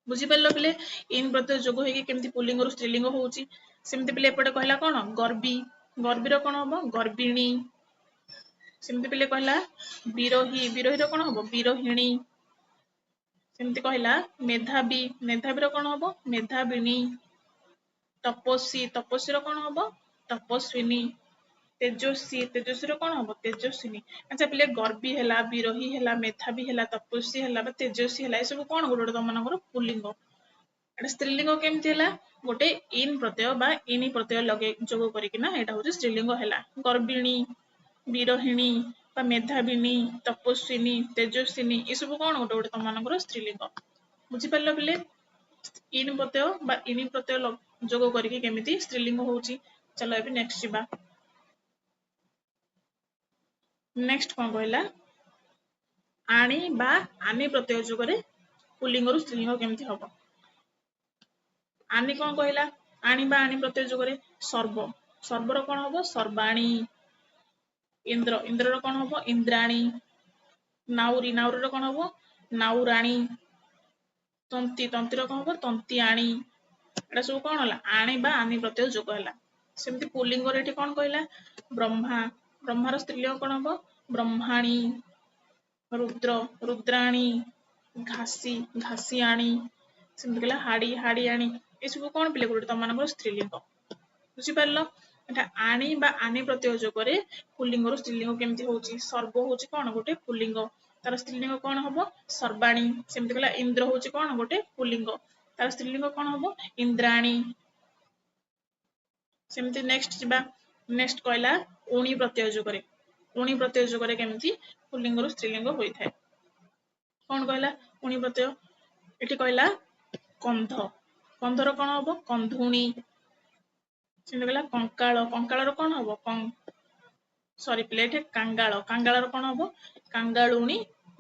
Speaker 1: ବୁଝିପାରିଲ ପିଲେ, ଇନ୍ ପ୍ରତ୍ୟୟ ଯୋଗ ହେଇକି କେମିତି ପୁଲ୍ଲିଙ୍ଗରୁ ସ୍ତ୍ରୀଲିଙ୍ଗ ହଉଛି? ସେମିତି ପିଲେ ଏପଟେ କହିଲା କଣ? ଗର୍ବୀ, ଗର୍ବୀର କଣ ହବ? ଗର୍ବିଣୀ। ସେମିତି ପିଲେ କହିଲା ବିରହୀ, ବିରହୀର କଣ ହବ? ବିରହିଣୀ। ସେମିତି କହିଲା ମେଧାବୀ, ମେଧାବୀର କଣ ହବ? ମେଧାବିନୀ। ତପସ୍ୱୀ, ତପସ୍ୱୀର କଣ ହବ? ତପସ୍ୱିନୀ। ତେଜସ୍ୱୀ, ତେଜସ୍ୱୀର କଣ ହବ? ତେଜସ୍ୱିନୀ। ଆଚ୍ଛା ପିଲେ, ଗର୍ବୀ ହେଲା, ବିରହୀ ହେଲା, ମେଧାବୀ ହେଲା, ତପସ୍ୱୀ ହେଲା ବା ତେଜସ୍ୱୀ ହେଲା, ଏସବୁ କଣ ଗୋଟେ ଗୋଟେ ତମମାନଙ୍କର ପୁଲ୍ଲିଙ୍ଗ। ଏଟା ସ୍ତ୍ରୀଲିଙ୍ଗ କେମିତି ହେଲା? ଗୋଟେ ଇନ୍ ପ୍ରତ୍ୟୟ ବା ଇନି ପ୍ରତ୍ୟୟ ଲଗେଇ ଯୋଗ କରିକିନା ଏଇଟା ହଉଛି ସ୍ତ୍ରୀଲିଙ୍ଗ ହେଲା। ଗର୍ବିଣୀ, ବିରହିଣୀ ବା ମେଧାବିନୀ, ତପସ୍ୱିନୀ, ତେଜସ୍ୱିନୀ, ଏସବୁ କଣ ଗୋଟେ ଗୋଟେ ତମମାନଙ୍କର ସ୍ତ୍ରୀଲିଙ୍ଗ। ବୁଝିପାରିଲ ପିଲେ, ଇନ୍ ପ୍ରତ୍ୟୟ ବା ଇନି ପ୍ରତ୍ୟୟ ଯୋଗ କରିକି କେମିତି ସ୍ତ୍ରୀଲିଙ୍ଗ ହଉଛି? ଚାଲ ଏବେ ନେକ୍ସଟ ଯିବା। ନେକ୍ସଟ କଣ କହିଲା? ଆଣି ବା ଆନି ପ୍ରତ୍ୟୟ ଯୋଗରେ ପୁଲ୍ଲିଙ୍ଗରୁ ସ୍ତ୍ରୀଲିଙ୍ଗ କେମିତି ହବ? ଆନି କଣ କହିଲା? ଆଣି ବା ଆଣି ପ୍ରତ୍ୟୟ ଯୋଗରେ ସର୍ବ, ସର୍ବର କଣ ହବ? ସର୍ବାଣୀ। ଇନ୍ଦ୍ର, ଇନ୍ଦ୍ରର କଣ ହବ? ଇନ୍ଦ୍ରାଣୀ। ନାଉରୀ, ନାଉରୀର କଣ ହବ? ନାଉରାଣୀ। ତନ୍ତୀ, ତନ୍ତୀର କଣ ହବ? ତନ୍ତିଆଣୀ। ଏଟା ସବୁ କଣ ହେଲା? ଆଣି ବା ଆନି ପ୍ରତ୍ୟୟ ଯୋଗ ହେଲା। ସେମିତି ପୁଲ୍ଲିଙ୍ଗରେ ଏଠି କଣ କହିଲା? ବ୍ରହ୍ମା, ବ୍ରହ୍ମାର ସ୍ତ୍ରୀଲିଙ୍ଗ କଣ ହବ? ବ୍ରହ୍ମାଣୀ। ରୁଦ୍ର, ରୁଦ୍ରାଣୀ। ଘାସି, ଘାସିଆଣୀ। ସେମିତି କହିଲା ହାଡି, ହାଡିଆଣୀ। ଏସବୁ କଣ ପିଲେ ଗୋଟେ ତମମାନଙ୍କର ସ୍ତ୍ରୀଲିଙ୍ଗ। ବୁଝିପାରିଲ? ଏଟା ଆଣି ବା ଆନି ପ୍ରତ୍ୟୟ ଯୋଗରେ ପୁଲ୍ଲିଙ୍ଗରୁ ସ୍ତ୍ରୀଲିଙ୍ଗ କେମିତି ହଉଛି? ସର୍ବ ହଉଛି କଣ ଗୋଟେ ପୁଲ୍ଲିଙ୍ଗ, ତାର ସ୍ତ୍ରୀଲିଙ୍ଗ କଣ ହବ? ସର୍ବାଣୀ। ସେମିତି କହିଲା ଇନ୍ଦ୍ର ହଉଛି କଣ ଗୋଟେ ପୁଲ୍ଲିଙ୍ଗ, ତାର ସ୍ତ୍ରୀଲିଙ୍ଗ କଣ ହବ? ଇନ୍ଦ୍ରାଣୀ। ସେମିତି ନେକ୍ସଟ ଯିବା। ନେକ୍ସଟ କହିଲା ଉଣି ପ୍ରତ୍ୟୟ ଯୋଗରେ, ଉଣି ପ୍ରତ୍ୟୟ ଯୋଗରେ କେମିତି ପୁଲ୍ଲିଙ୍ଗରୁ ସ୍ତ୍ରୀଲିଙ୍ଗ ହୋଇଥାଏ? କଣ କହିଲା ଉଣି ପ୍ରତ୍ୟୟ? ଏଠି କହିଲା କନ୍ଧ, କନ୍ଧର କଣ ହବ? କନ୍ଧୁଣୀ। ସେମିତି କହିଲା କଙ୍କାଳ, କଙ୍କାଳର କଣ ହବ? ସରି ପିଲେ, ଏଠି କାଙ୍ଗାଳ, କାଙ୍ଗାଳର କଣ ହବ? କାଙ୍ଗାଳୁଣୀ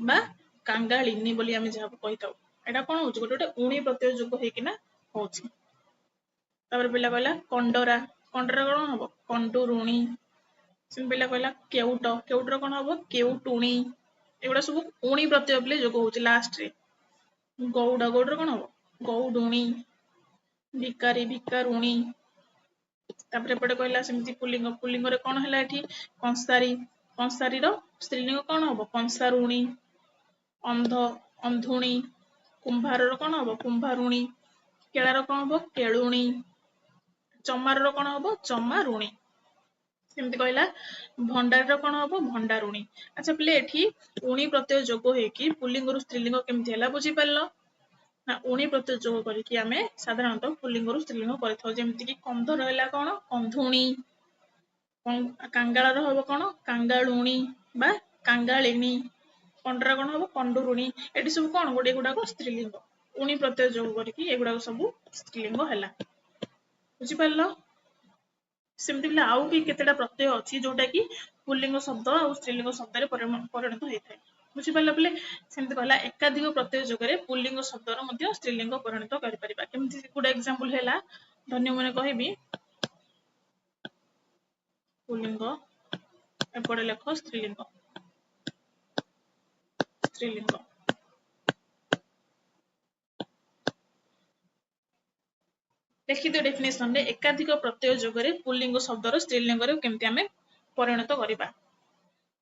Speaker 1: ବା କାଙ୍ଗାଳିନୀ ବୋଲି ଆମେ ଯାହାକୁ କହିଥାଉ। ଏଇଟା କଣ ହଉଛି? ଗୋଟେ ଗୋଟେ ଉଣି ପ୍ରତ୍ୟୟ ଯୋଗ ହେଇକିନା ହଉଛି। ତାପରେ ପିଲା କହିଲା କଣ୍ଡରା, କଣ୍ଡରା କଣ ହବ? କଣ୍ଡୁରୁଣୀ। ସେମିତି ପିଲା କହିଲା କେଉଟ, କେଉଟର କଣ ହବ? କେଉଟୁଣୀ। ଏଗୁଡା ସବୁ ଉଣି ପ୍ରତ୍ୟୟ ପିଲେ ଯୋଗ ହଉଛି ଲାଷ୍ଟରେ। ଗଉଡ, ଗଉଡର କଣ ହବ? ଗଉଡୁଣୀ। ଭିକାରୀ, ଭିକାରୁଣୀ। ତାପରେ ଏପଟେ କହିଲା ସେମିତି ପୁଲ୍ଲିଙ୍ଗ, ପୁଲ୍ଲିଙ୍ଗରେ କଣ ହେଲା ଏଠି? କଂସାରୀ, କଂସାରୀର ସ୍ତ୍ରୀଲିଙ୍ଗ କଣ ହବ? କଂସାରୁଣୀ। ଅନ୍ଧ, ଅନ୍ଧୁଣୀ। କୁମ୍ଭାରର କଣ ହବ? କୁମ୍ଭାରୁଣୀ। କେଳାର କଣ ହବ? କେଳୁଣୀ। ଚମାରର କଣ ହବ? ଚମାରୁଣୀ। ସେମିତି କହିଲା ଭଣ୍ଡାରୀର କଣ ହବ? ଭଣ୍ଡାରୁଣୀ। ଆଚ୍ଛା ପିଲେ, ଏଠି ଉଣି ପ୍ରତ୍ୟୟ ଯୋଗ ହେଇକି ପୁଲ୍ଲିଙ୍ଗରୁ ସ୍ତ୍ରୀଲିଙ୍ଗ କେମିତି ହେଲା ବୁଝିପାରିଲ ନା? ଉଣି ପ୍ରତ୍ୟୟ ଯୋଗ କରିକି ଆମେ ସାଧାରଣତଃ ପୁଲ୍ଲିଙ୍ଗରୁ ସ୍ତ୍ରୀଲିଙ୍ଗ କରିଥାଉ। ଯେମିତି କି କନ୍ଧର ହେଲା କଣ? କନ୍ଧୁଣୀ। କାଙ୍ଗାଳର ହବ କଣ? କାଙ୍ଗାଳୁଣୀ ବା କାଙ୍ଗାଳିନୀ। କଣ୍ଡରା କଣ ହବ? କଣ୍ଡୁରୁଣୀ। ଏଠି ସବୁ କଣ ଗୋଟେ ଏଗୁଡାକ ସ୍ତ୍ରୀଲିଙ୍ଗ। ଉଣି ପ୍ରତ୍ୟୟ ଯୋଗ କରିକି ଏଗୁଡାକ ସବୁ ସ୍ତ୍ରୀଲିଙ୍ଗ ହେଲା। ବୁଝିପାରିଲ? ସେମିତି ପିଲା ଆଉ ବି କେତେଟା ପ୍ରତ୍ୟୟ ଅଛି ଯୋଉଟା କି ପୁଲ୍ଲିଙ୍ଗ ଶବ୍ଦ ଆଉ ସ୍ତ୍ରୀଲିଙ୍ଗ ଶବ୍ଦରେ ପରିଣତ ହେଇଥାଏ। ବୁଝିପାରିଲ ପିଲେ? ସେମିତି କହିଲା ଏକାଧିକ ପ୍ରତ୍ୟୟ ଯୋଗରେ ପୁଲ୍ଲିଙ୍ଗ ଶବ୍ଦର ମଧ୍ୟ ସ୍ତ୍ରୀଲିଙ୍ଗ ପରିଣତ କରିପାରିବା। କେମିତି ଗୋଟେ ଏକ୍ସାମ୍ପଲ ହେଲା, ଧନ୍ୟ ମନେ କହିବି, ପୁଲ୍ଲିଙ୍ଗ ଏପଟେ ଲେଖ ସ୍ତ୍ରୀଲିଙ୍ଗ, ସ୍ତ୍ରୀଲିଙ୍ଗ। ଲେଖିଦିଅ ଡେଫିନେସନରେ ଏକାଧିକ ପ୍ରତ୍ୟୟ ଯୋଗରେ ପୁଲ୍ଲିଙ୍ଗ ଶବ୍ଦର ସ୍ତ୍ରୀଲିଙ୍ଗରେ କେମିତି ଆମେ ପରିଣତ କରିବା।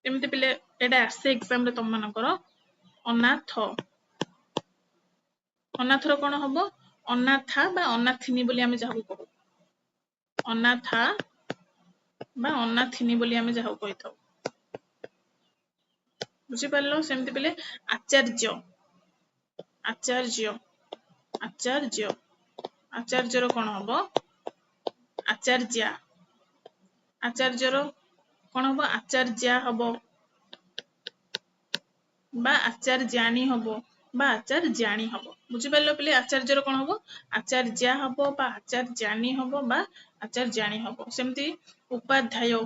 Speaker 1: ଏମିତି ପିଲେ ଏଇଟା ଆସେ ଏକ୍ସାମ ରେ ତମମାନଙ୍କର। ଅନାଥ, ଅନାଥର କଣ ହବ? ଅନାଥା ବା ଅନାଥିନୀ ବୋଲି ଆମେ ଯାହାକୁ କହୁ, ଅନାଥା ବା ଅନାଥିନୀ ବୋଲି ଆମେ ଯାହାକୁ କହିଥାଉ। ବୁଝିପାରିଲ? ସେମିତି ପିଲେ ଆଚାର୍ଯ୍ୟ, ଆଚାର୍ଯ୍ୟ, ଆଚାର୍ଯ୍ୟ, ଆଚାର୍ଯ୍ୟର କଣ ହବ? ଆଚାର୍ଯ୍ୟା। ଆଚାର୍ଯ୍ୟର କଣ ହବ? ଆଚାର୍ଯ୍ୟା ହବ ବା ଆଚାର୍ଯ୍ୟାଣୀ ହବ। ବା ଆଚାର୍ଯ୍ୟାଣୀ ହବ। ବୁଝିପାରିଲ ପିଲେ? ଆଚାର୍ଯ୍ୟର କଣ ହବ? ଆଚାର୍ଯ୍ୟା ହବ ବା ଆଚାର୍ଯ୍ୟାନୀ ହବ ବା ଆଚାର୍ଯ୍ୟାଣୀ ହବ। ସେମିତି ଉପାଧ୍ୟାୟ,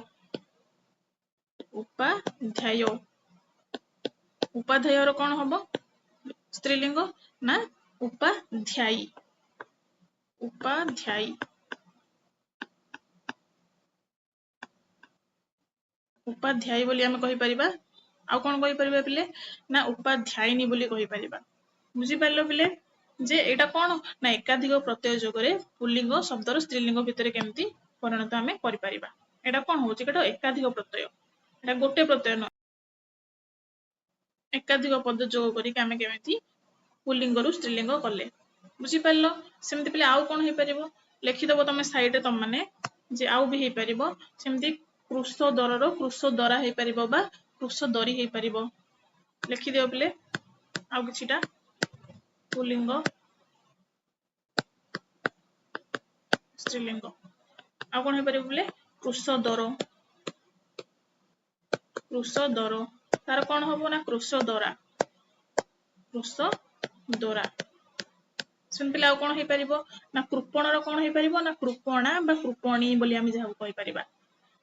Speaker 1: ଉପାଧ୍ୟାୟ, ଉପାଧ୍ୟାୟର କଣ ହବ ସ୍ତ୍ରୀଲିଙ୍ଗ ନା ଉପାଧ୍ୟାୟୀ, ଉପାଧ୍ୟାୟୀ, ଉପାଧ୍ୟାୟୀ ବୋଲି ଆମେ କହିପାରିବା। ଆଉ କଣ କହିପାରିବା ପିଲେ? ନା ଉପାଧ୍ୟାୟିନୀ ବୋଲି କହିପାରିବା। ବୁଝିପାରିଲ ପିଲେ ଯେ ଏଇଟା କଣ ନା ଏକାଧିକ ପ୍ରତ୍ୟୟ ଯୋଗରେ ପୁଲ୍ଲିଙ୍ଗ ଶବ୍ଦର ସ୍ତ୍ରୀଲିଙ୍ଗ ଭିତରେ କେମିତି ପରିଣତ ଆମେ କରିପାରିବା। ଏଇଟା କଣ ହଉଛି? ଏଇଟା ଏକାଧିକ ପ୍ରତ୍ୟୟ, ଏଇଟା ଗୋଟେ ପ୍ରତ୍ୟୟ ନୁହଁ। ଏକାଧିକ ପଦ ଯୋଗ କରିକି ଆମେ କେମିତି ପୁଲ୍ଲିଙ୍ଗରୁ ସ୍ତ୍ରୀଲିଙ୍ଗ କଲେ। ବୁଝିପାରିଲ? ସେମିତି ପିଲେ ଆଉ କଣ ହେଇପାରିବ? ଲେଖିଦବ ତମେ ସାଇଡରେ ତମମାନେ ଯେ ଆଉ ବି ହେଇପାରିବ। ସେମିତି କୃଷଦରର କୃଷଦରା ହେଇପାରିବ ବା କୃଷଦରୀ ହେଇପାରିବ। ଲେଖିଦିଅ ପିଲେ ଆଉ କିଛିଟା ପୁଲ୍ଲିଙ୍ଗ ସ୍ତ୍ରୀଲିଙ୍ଗ। ଆଉ କଣ ହେଇପାରିବ ପିଲେ? କୃଷଦର, କୃଷଦର ତାର କଣ ହବ ନା କୃଷଦରା, କୃଷଦରା। ସେମିତି ଆଉ କଣ ହେଇପାରିବ ନା କୃପଣର କଣ ହେଇପାରିବ ନା କୃପଣା ବା କୃପଣୀ ବୋଲି ଆମେ ଯାହାକୁ କହିପାରିବା।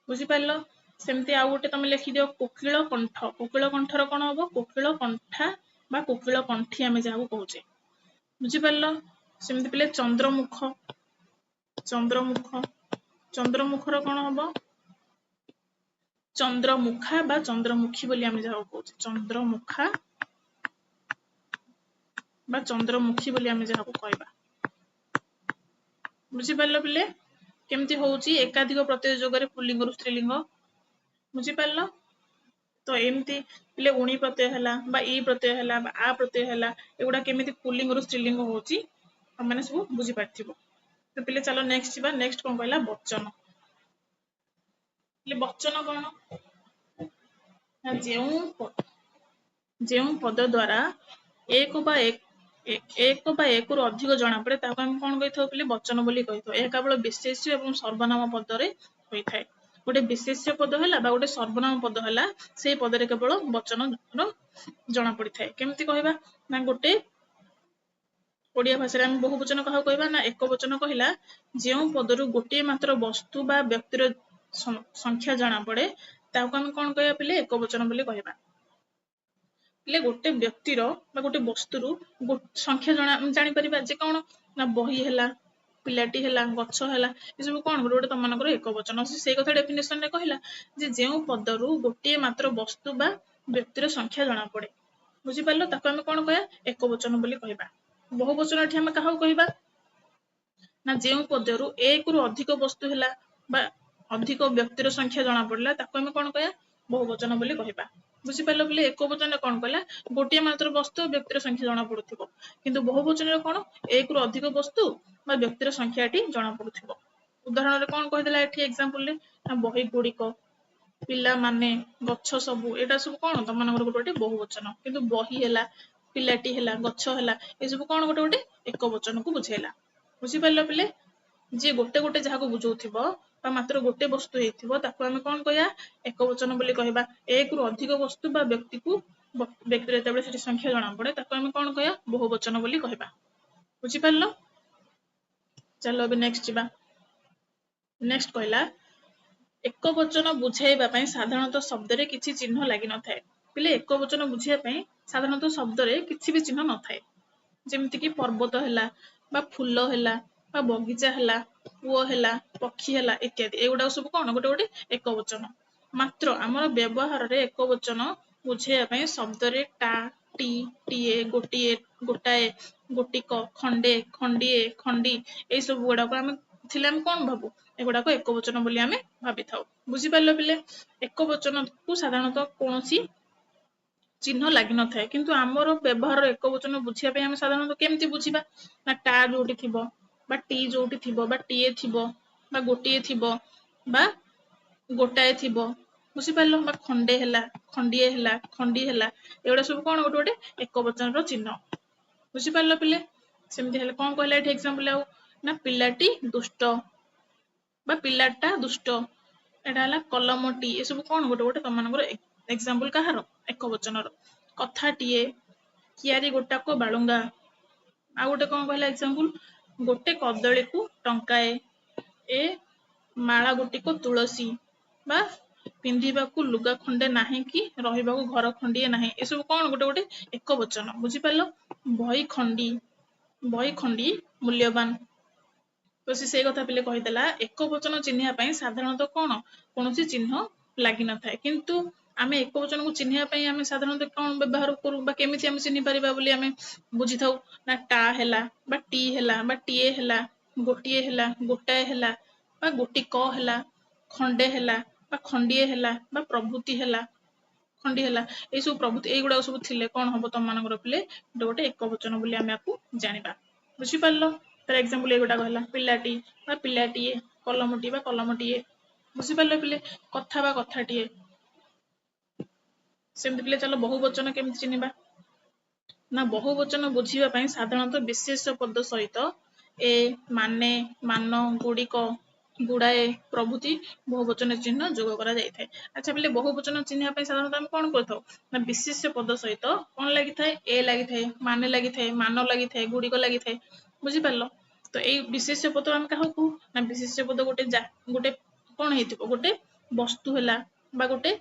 Speaker 1: ବୁଝିପାରିଲ? ସେମିତି ଆଉ ଗୋଟେ ତମେ ଲେଖିଦିଅ କୋକିଳ କଣ୍ଠ। କୋକିଳ କଣ୍ଠର କଣ ହବ? କୋକିଳ କଣ୍ଠା ବା କୋକିଳ କଣ୍ଠି ଆମେ ଯାହାକୁ କହୁଛେ। ବୁଝିପାରିଲ? ସେମିତି ପିଲେ ଚନ୍ଦ୍ରମୁଖ, ଚନ୍ଦ୍ରମୁଖ, ଚନ୍ଦ୍ରମୁଖର କଣ ହବ? ଚନ୍ଦ୍ରମୁଖା ବା ଚନ୍ଦ୍ରମୁଖୀ ବୋଲି ଆମେ ଯାହାକୁ କହୁଛେ। ଚନ୍ଦ୍ରମୁଖା ବା ଚନ୍ଦ୍ରମୁଖୀ ବୋଲି ଆମେ ଯାହାକୁ କହିବା। ବୁଝିପାରିଲ ପିଲେ କେମିତି ହଉଛି ଏକାଧିକ ପ୍ରତ୍ୟୟ ଯୋଗରେ ପୁଲ୍ଲିଙ୍ଗରୁ ସ୍ତ୍ରୀଲିଙ୍ଗ? ବୁଝିପାରିଲ? ତ ଏମିତି ପିଲେ ଉଣି ପ୍ରତ୍ୟୟ ହେଲା ବା ଇ ପ୍ରତ୍ୟୟ ହେଲା ବା ଆ ପ୍ରତ୍ୟୟ ହେଲା, ଏଗୁଡା କେମିତି ପୁଲ୍ଲିଙ୍ଗରୁ ସ୍ତ୍ରୀଲିଙ୍ଗ ହଉଛି ତମେମାନେ ସବୁ ବୁଝିପାରିଥିବ। ତ ପିଲେ ଚାଲ ନେକ୍ସଟ ଯିବା। ନେକ୍ସଟ କଣ କହିଲା? ବଚନ। ପିଲେ ବଚନ କଣ ନା ଯେଉଁ ପଦ ଦ୍ଵାରା ଏକ ବା ଏକରୁ ଅଧିକ ଜଣା ପଡେ ତାହାକୁ ଆମେ କଣ କହିଥାଉ ପିଲେ? ବଚନ ବୋଲି କହିଥାଉ। ଏହା କେବଳ ବିଶେଷ୍ୟ ଏବଂ ସର୍ବନାମ ପଦରେ ହୋଇଥାଏ। ଗୋଟେ ବିଶେଷ୍ୟ ପଦ ହେଲା ବା ଗୋଟେ ସର୍ବନାମ ପଦ ହେଲା, ସେଇ ପଦରେ କେବଳ ବଚନର ଜଣା ପଡିଥାଏ। କେମିତି କହିବା ନା ଗୋଟେ ଓଡିଆ ଭାଷାରେ ଆମେ ବହୁ ବଚନ କାହାକୁ କହିବା ନା ଏକ ବଚନ କହିଲା ଯେଉଁ ପଦରୁ ଗୋଟିଏ ମାତ୍ର ବସ୍ତୁ ବା ବ୍ୟକ୍ତିର ସଂଖ୍ୟା ଜଣା ପଡେ ତାହାକୁ ଆମେ କଣ କହିବା ପିଲେ? ଏକ ବଚନ ବୋଲି କହିବା। ପିଲେ ଗୋଟେ ବ୍ୟକ୍ତିର ବା ଗୋଟେ ବସ୍ତୁରୁ ସଂଖ୍ୟା ଜାଣିପାରିବା ଯେ କଣ ନା ବହି ହେଲା, ପିଲାଟି ହେଲା, ଗଛ ହେଲା, ଏସବୁ କଣ ଗୋଟେ ଗୋଟେ ତମମାନଙ୍କର ଏକ ବଚନ। ସେଇ କଥା ଡେଫିନେସନ ରେ କହିଲା ଯେ ଯେଉଁ ପଦରୁ ଗୋଟିଏ ମାତ୍ର ବସ୍ତୁ ବା ବ୍ୟକ୍ତିର ସଂଖ୍ୟା ଜଣା ପଡେ। ବୁଝିପାରିଲ? ତାକୁ ଆମେ କଣ କହିବା? ଏକ ବଚନ ବୋଲି କହିବା। ବହୁ ବଚନ ଏଠି ଆମେ କାହାକୁ କହିବା ନା ଯେଉଁ ପଦରୁ ଏକରୁ ଅଧିକ ବସ୍ତୁ ହେଲା ବା ଅଧିକ ବ୍ୟକ୍ତିର ସଂଖ୍ୟା ଜଣା ପଡିଲା ତାକୁ ଆମେ କଣ କହିବା? ବହୁ ବଚନ ବୋଲି କହିବା। ବୁଝିପାରିଲ ବୋଲି? ଏକ ବଚନରେ କଣ କହିଲା? ଗୋଟିଏ ମାତ୍ର ବସ୍ତୁ ବ୍ୟକ୍ତିର ସଂଖ୍ୟା ଜଣା ପଡୁଥିବ, କିନ୍ତୁ ବହୁ ବଚନରେ କଣ ଏକରୁ ଅଧିକ ବସ୍ତୁ ବା ବ୍ୟକ୍ତିର ସଂଖ୍ୟା ଏଠି ଜଣା ପଡୁଥିବ। ଉଦାହରଣରେ କଣ କହିଦେଲା ଏଠି ଏକ୍ସାମ୍ପଲରେ ନା ବହି ଗୁଡିକ, ପିଲାମାନେ, ଗଛ ସବୁ, ଏଇଟା ସବୁ କଣ ତମମାନଙ୍କର ଗୋଟେ ଗୋଟେ ବହୁ ବଚନ। କିନ୍ତୁ ବହି ହେଲା, ପିଲାଟି ହେଲା, ଗଛ ହେଲା, ଏସବୁ କଣ ଗୋଟେ ଗୋଟେ ଏକ ବଚନକୁ ବୁଝେଇଲା। ବୁଝିପାରିଲ ପିଲେ? ଯିଏ ଗୋଟେ ଗୋଟେ ଯାହାକୁ ବୁଝଉଥିବ ବା ମାତ୍ର ଗୋଟେ ବସ୍ତୁ ହେଇଥିବ ତାକୁ ଆମେ କଣ କହିବା? ଏକ ବଚନ ବୋଲି କହିବା। ଏକରୁ ଅଧିକ ବସ୍ତୁ ବା ବ୍ୟକ୍ତିର ଯେତେବେଳେ ସେଠି ସଂଖ୍ୟା ଜଣା ପଡେ ତାକୁ ଆମେ କଣ କହିବା? ବହୁ ବଚନ ବୋଲି କହିବା। ବୁଝିପାରିଲ? ଚାଲ ଏବେ ନେକ୍ସଟ ଯିବା। ନେକ୍ସଟ କହିଲା ଏକ ବଚନ ବୁଝାଇବା ପାଇଁ ସାଧାରଣତଃ ଶବ୍ଦରେ କିଛି ଚିହ୍ନ ଲାଗିନଥାଏ। ପିଲେ ଏକ ବଚନ ବୁଝିବା ପାଇଁ ସାଧାରଣତଃ ଶବ୍ଦରେ କିଛି ବି ଚିହ୍ନ ନଥାଏ। ଯେମିତିକି ପର୍ବତ ହେଲା ବା ଫୁଲ ହେଲା ବା ବଗିଚା ହେଲା, ପୁଅ ହେଲା, ପକ୍ଷୀ ହେଲା ଇତ୍ୟାଦି। ଏଗୁଡାକ ସବୁ କଣ ଗୋଟେ ଗୋଟେ ଏକ ବଚନ। ମାତ୍ର ଆମର ବ୍ୟବହାରରେ ଏକ ବଚନ ବୁଝେଇବା ପାଇଁ ଶବ୍ଦରେ ଟା, ଟି, ଟିଏ, ଗୋଟିଏ, ଗୋଟାଏ, ଗୋଟିକ, ଖଣ୍ଡେ, ଖଣ୍ଡିଏ, ଖଣ୍ଡି ଏଇ ସବୁ ଗୁଡାକ ଆମେ ଥିଲେ ଆମେ କଣ ଭାବୁ? ଏଗୁଡାକ ଏକ ବଚନ ବୋଲି ଆମେ ଭାବିଥାଉ। ବୁଝିପାରିଲ ପିଲେ? ଏକ ବଚନକୁ ସାଧାରଣତଃ କୌଣସି ଚିହ୍ନ ଲାଗିନଥାଏ, କିନ୍ତୁ ଆମର ବ୍ୟବହାର ଏକ ବଚନ ବୁଝିବା ପାଇଁ ଆମେ ସାଧାରଣତଃ କେମିତି ବୁଝିବା ନା ଟା ଯୋଉଠି ଥିବ ବା ଟି ଯୋଉଠି ଥିବ ବା ଟିଏ ଥିବ ବା ଗୋଟିଏ ଥିବ ବା ଗୋଟାଏ ଥିବ। ବୁଝିପାରିଲ? ବା ଖଣ୍ଡେ ହେଲା, ଖଣ୍ଡିଏ ହେଲା, ଖଣ୍ଡି ହେଲା, ଏଗୁଡା ସବୁ କଣ ଗୋଟେ ଗୋଟେ ଏକ ବଚନର ଚିହ୍ନ। ବୁଝିପାରିଲ ପିଲେ? ସେମିତି ହେଲେ କଣ କହିଲା ଏଠି ଏକ୍ସାମ୍ପଲ ଆଉ ନା ପିଲାଟି ଦୁଷ୍ଟ ବା ପିଲାଟା ଦୁଷ୍ଟ, ଏଟା ହେଲା କଲମଟି, ଏସବୁ କଣ ଗୋଟେ ଗୋଟେ ତମମାନଙ୍କର ଏକ୍ସାମ୍ପଲ କାହାର? ଏକ ବଚନର। କଥାଟିଏ, କିଆରି ଗୋଟାକ ବାଳୁଙ୍ଗା। ଆଉ ଗୋଟେ କଣ କହିଲା ଏକ୍ସାମ୍ପଲ, ଗୋଟେ କଦଳୀକୁ ଟଙ୍କାଏ, ଏ ମାଳା ଗୋଟିକ ତୁଳସୀ, ବା ପିନ୍ଧିବାକୁ ଲୁଗା ଖଣ୍ଡେ ନାହିଁ କି ରହିବାକୁ ଘର ଖଣ୍ଡିଏ ନାହିଁ। ଏସବୁ କଣ ଗୋଟେ ଗୋଟେ ଏକ ବଚନ। ବୁଝିପାରିଲ? ବହି ଖଣ୍ଡି, ବହି ଖଣ୍ଡି ମୂଲ୍ୟବାନ। ତ ସେ ସେଇ କଥା ପିଲେ କହିଦେଲା, ଏକ ବଚନ ଚିହ୍ନିବା ପାଇଁ ସାଧାରଣତଃ କଣ କୌଣସି ଚିହ୍ନ ଲାଗିନଥାଏ। କିନ୍ତୁ ଆମେ ଏକ ବଚନକୁ ଚିହ୍ନିବା ପାଇଁ ଆମେ ସାଧାରଣତଃ କଣ ବ୍ୟବହାର କରୁ ବା କେମିତି ଆମେ ଚିହ୍ନି ପାରିବା ବୋଲି ଆମେ ବୁଝିଥାଉ ନା ଟା ହେଲା ବା ଟି ହେଲା ବା ଟିଏ ହେଲା, ଗୋଟିଏ ହେଲା, ଗୋଟାଏ ହେଲା ବା ଗୋଟିକ ହେଲା, ଖଣ୍ଡେ ହେଲା ବା ଖଣ୍ଡିଏ ହେଲା ବା ପ୍ରଭୃତି ହେଲା, ଖଣ୍ଡି ହେଲା, ଏଇସବୁ ପ୍ରଭୃତି ଏଇଗୁଡାକ ସବୁ ଥିଲେ କଣ ହବ ତମମାନଙ୍କର ପିଲେ ଗୋଟେ ଗୋଟେ ଏକ ବଚନ ବୋଲି ଆମେ ଆକୁ ଜାଣିବା। ବୁଝିପାରିଲ? ତାର ଏକ୍ସାମ୍ପଲ ଏଇଗୁଡାକ ହେଲା ପିଲାଟି ବା ପିଲାଟିଏ, କଲମଟି ବା କଲମଟିଏ। ବୁଝିପାରିଲ ପିଲେ? କଥା ବା କଥାଟିଏ। ସେମିତି ପିଲେ ଚାଲ ବହୁ ବଚନ କେମିତି ଚିହ୍ନିବା ନା ବହୁ ବଚନ ବୁଝିବା ପାଇଁ ସାଧାରଣତଃ ବିଶେଷ ପଦ ସହିତ ଏ, ମାନେ, ମାନ, ଗୁଡିକ, ଗୁଡାଏ ପ୍ରଭୃତି ବହୁବଚନ ଚିହ୍ନ ଯୋଗ କରାଯାଇଥାଏ। ଆଚ୍ଛା ପିଲେ, ବହୁବଚନ ଚିହ୍ନିବା ପାଇଁ ସାଧାରଣତଃ ଆମେ କଣ କରିଥାଉ ନା ବିଶେଷ୍ୟ ପଦ ସହିତ କଣ ଲାଗିଥାଏ? ଏ ଲାଗିଥାଏ, ମାନେ ଲାଗିଥାଏ, ମାନ ଲାଗିଥାଏ, ଗୁଡିକ ଲାଗିଥାଏ। ବୁଝିପାରିଲ? ତ ଏଇ ବିଶେଷ୍ୟ ପଦ ଆମେ କାହାକୁ କହୁ ନା ବିଶେଷ୍ୟ ପଦ ଗୋଟେ ଗୋଟେ କଣ ହେଇଥିବ, ଗୋଟେ ବସ୍ତୁ ହେଲା ବା ଗୋଟେ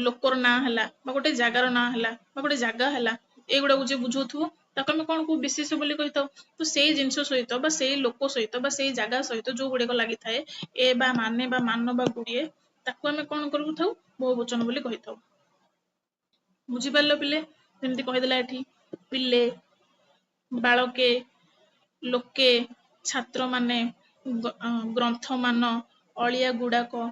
Speaker 1: ଲୋକର ନାଁ ହେଲା ବା ଗୋଟେ ଜାଗାର ନାଁ ହେଲା ବା ଗୋଟେ ଜାଗା ହେଲା, ଏଇଗୁଡାକୁ ଯିଏ ବୁଝଉଥିବ ତାକୁ ଆମେ କଣ କହୁ? ବିଶେଷ୍ୟ ବୋଲି କହିଥାଉ। ତ ସେଇ ଜିନିଷ ସହିତ ବା ସେଇ ଲୋକ ସହିତ ବା ସେଇ ଜାଗା ସହିତ ଯୋଉ ଗୁଡିକ ଲାଗିଥାଏ ଏ ବା ମାନେ ବା ମାନ ବା ଗୁଡିଏ, ତାକୁ ଆମେ କଣ କରୁଥାଉ? ବହୁବଚନ ବୋଲି କହିଥାଉ। ବୁଝିପାରିଲ ପିଲେ? ଯେମିତି କହିଦେଲା ଏଠି ପିଲେ, ବାଳକେ, ଲୋକେ, ଛାତ୍ରମାନେ, ଗ୍ରନ୍ଥମାନ, ଅଳିଆ ଗୁଡାକ,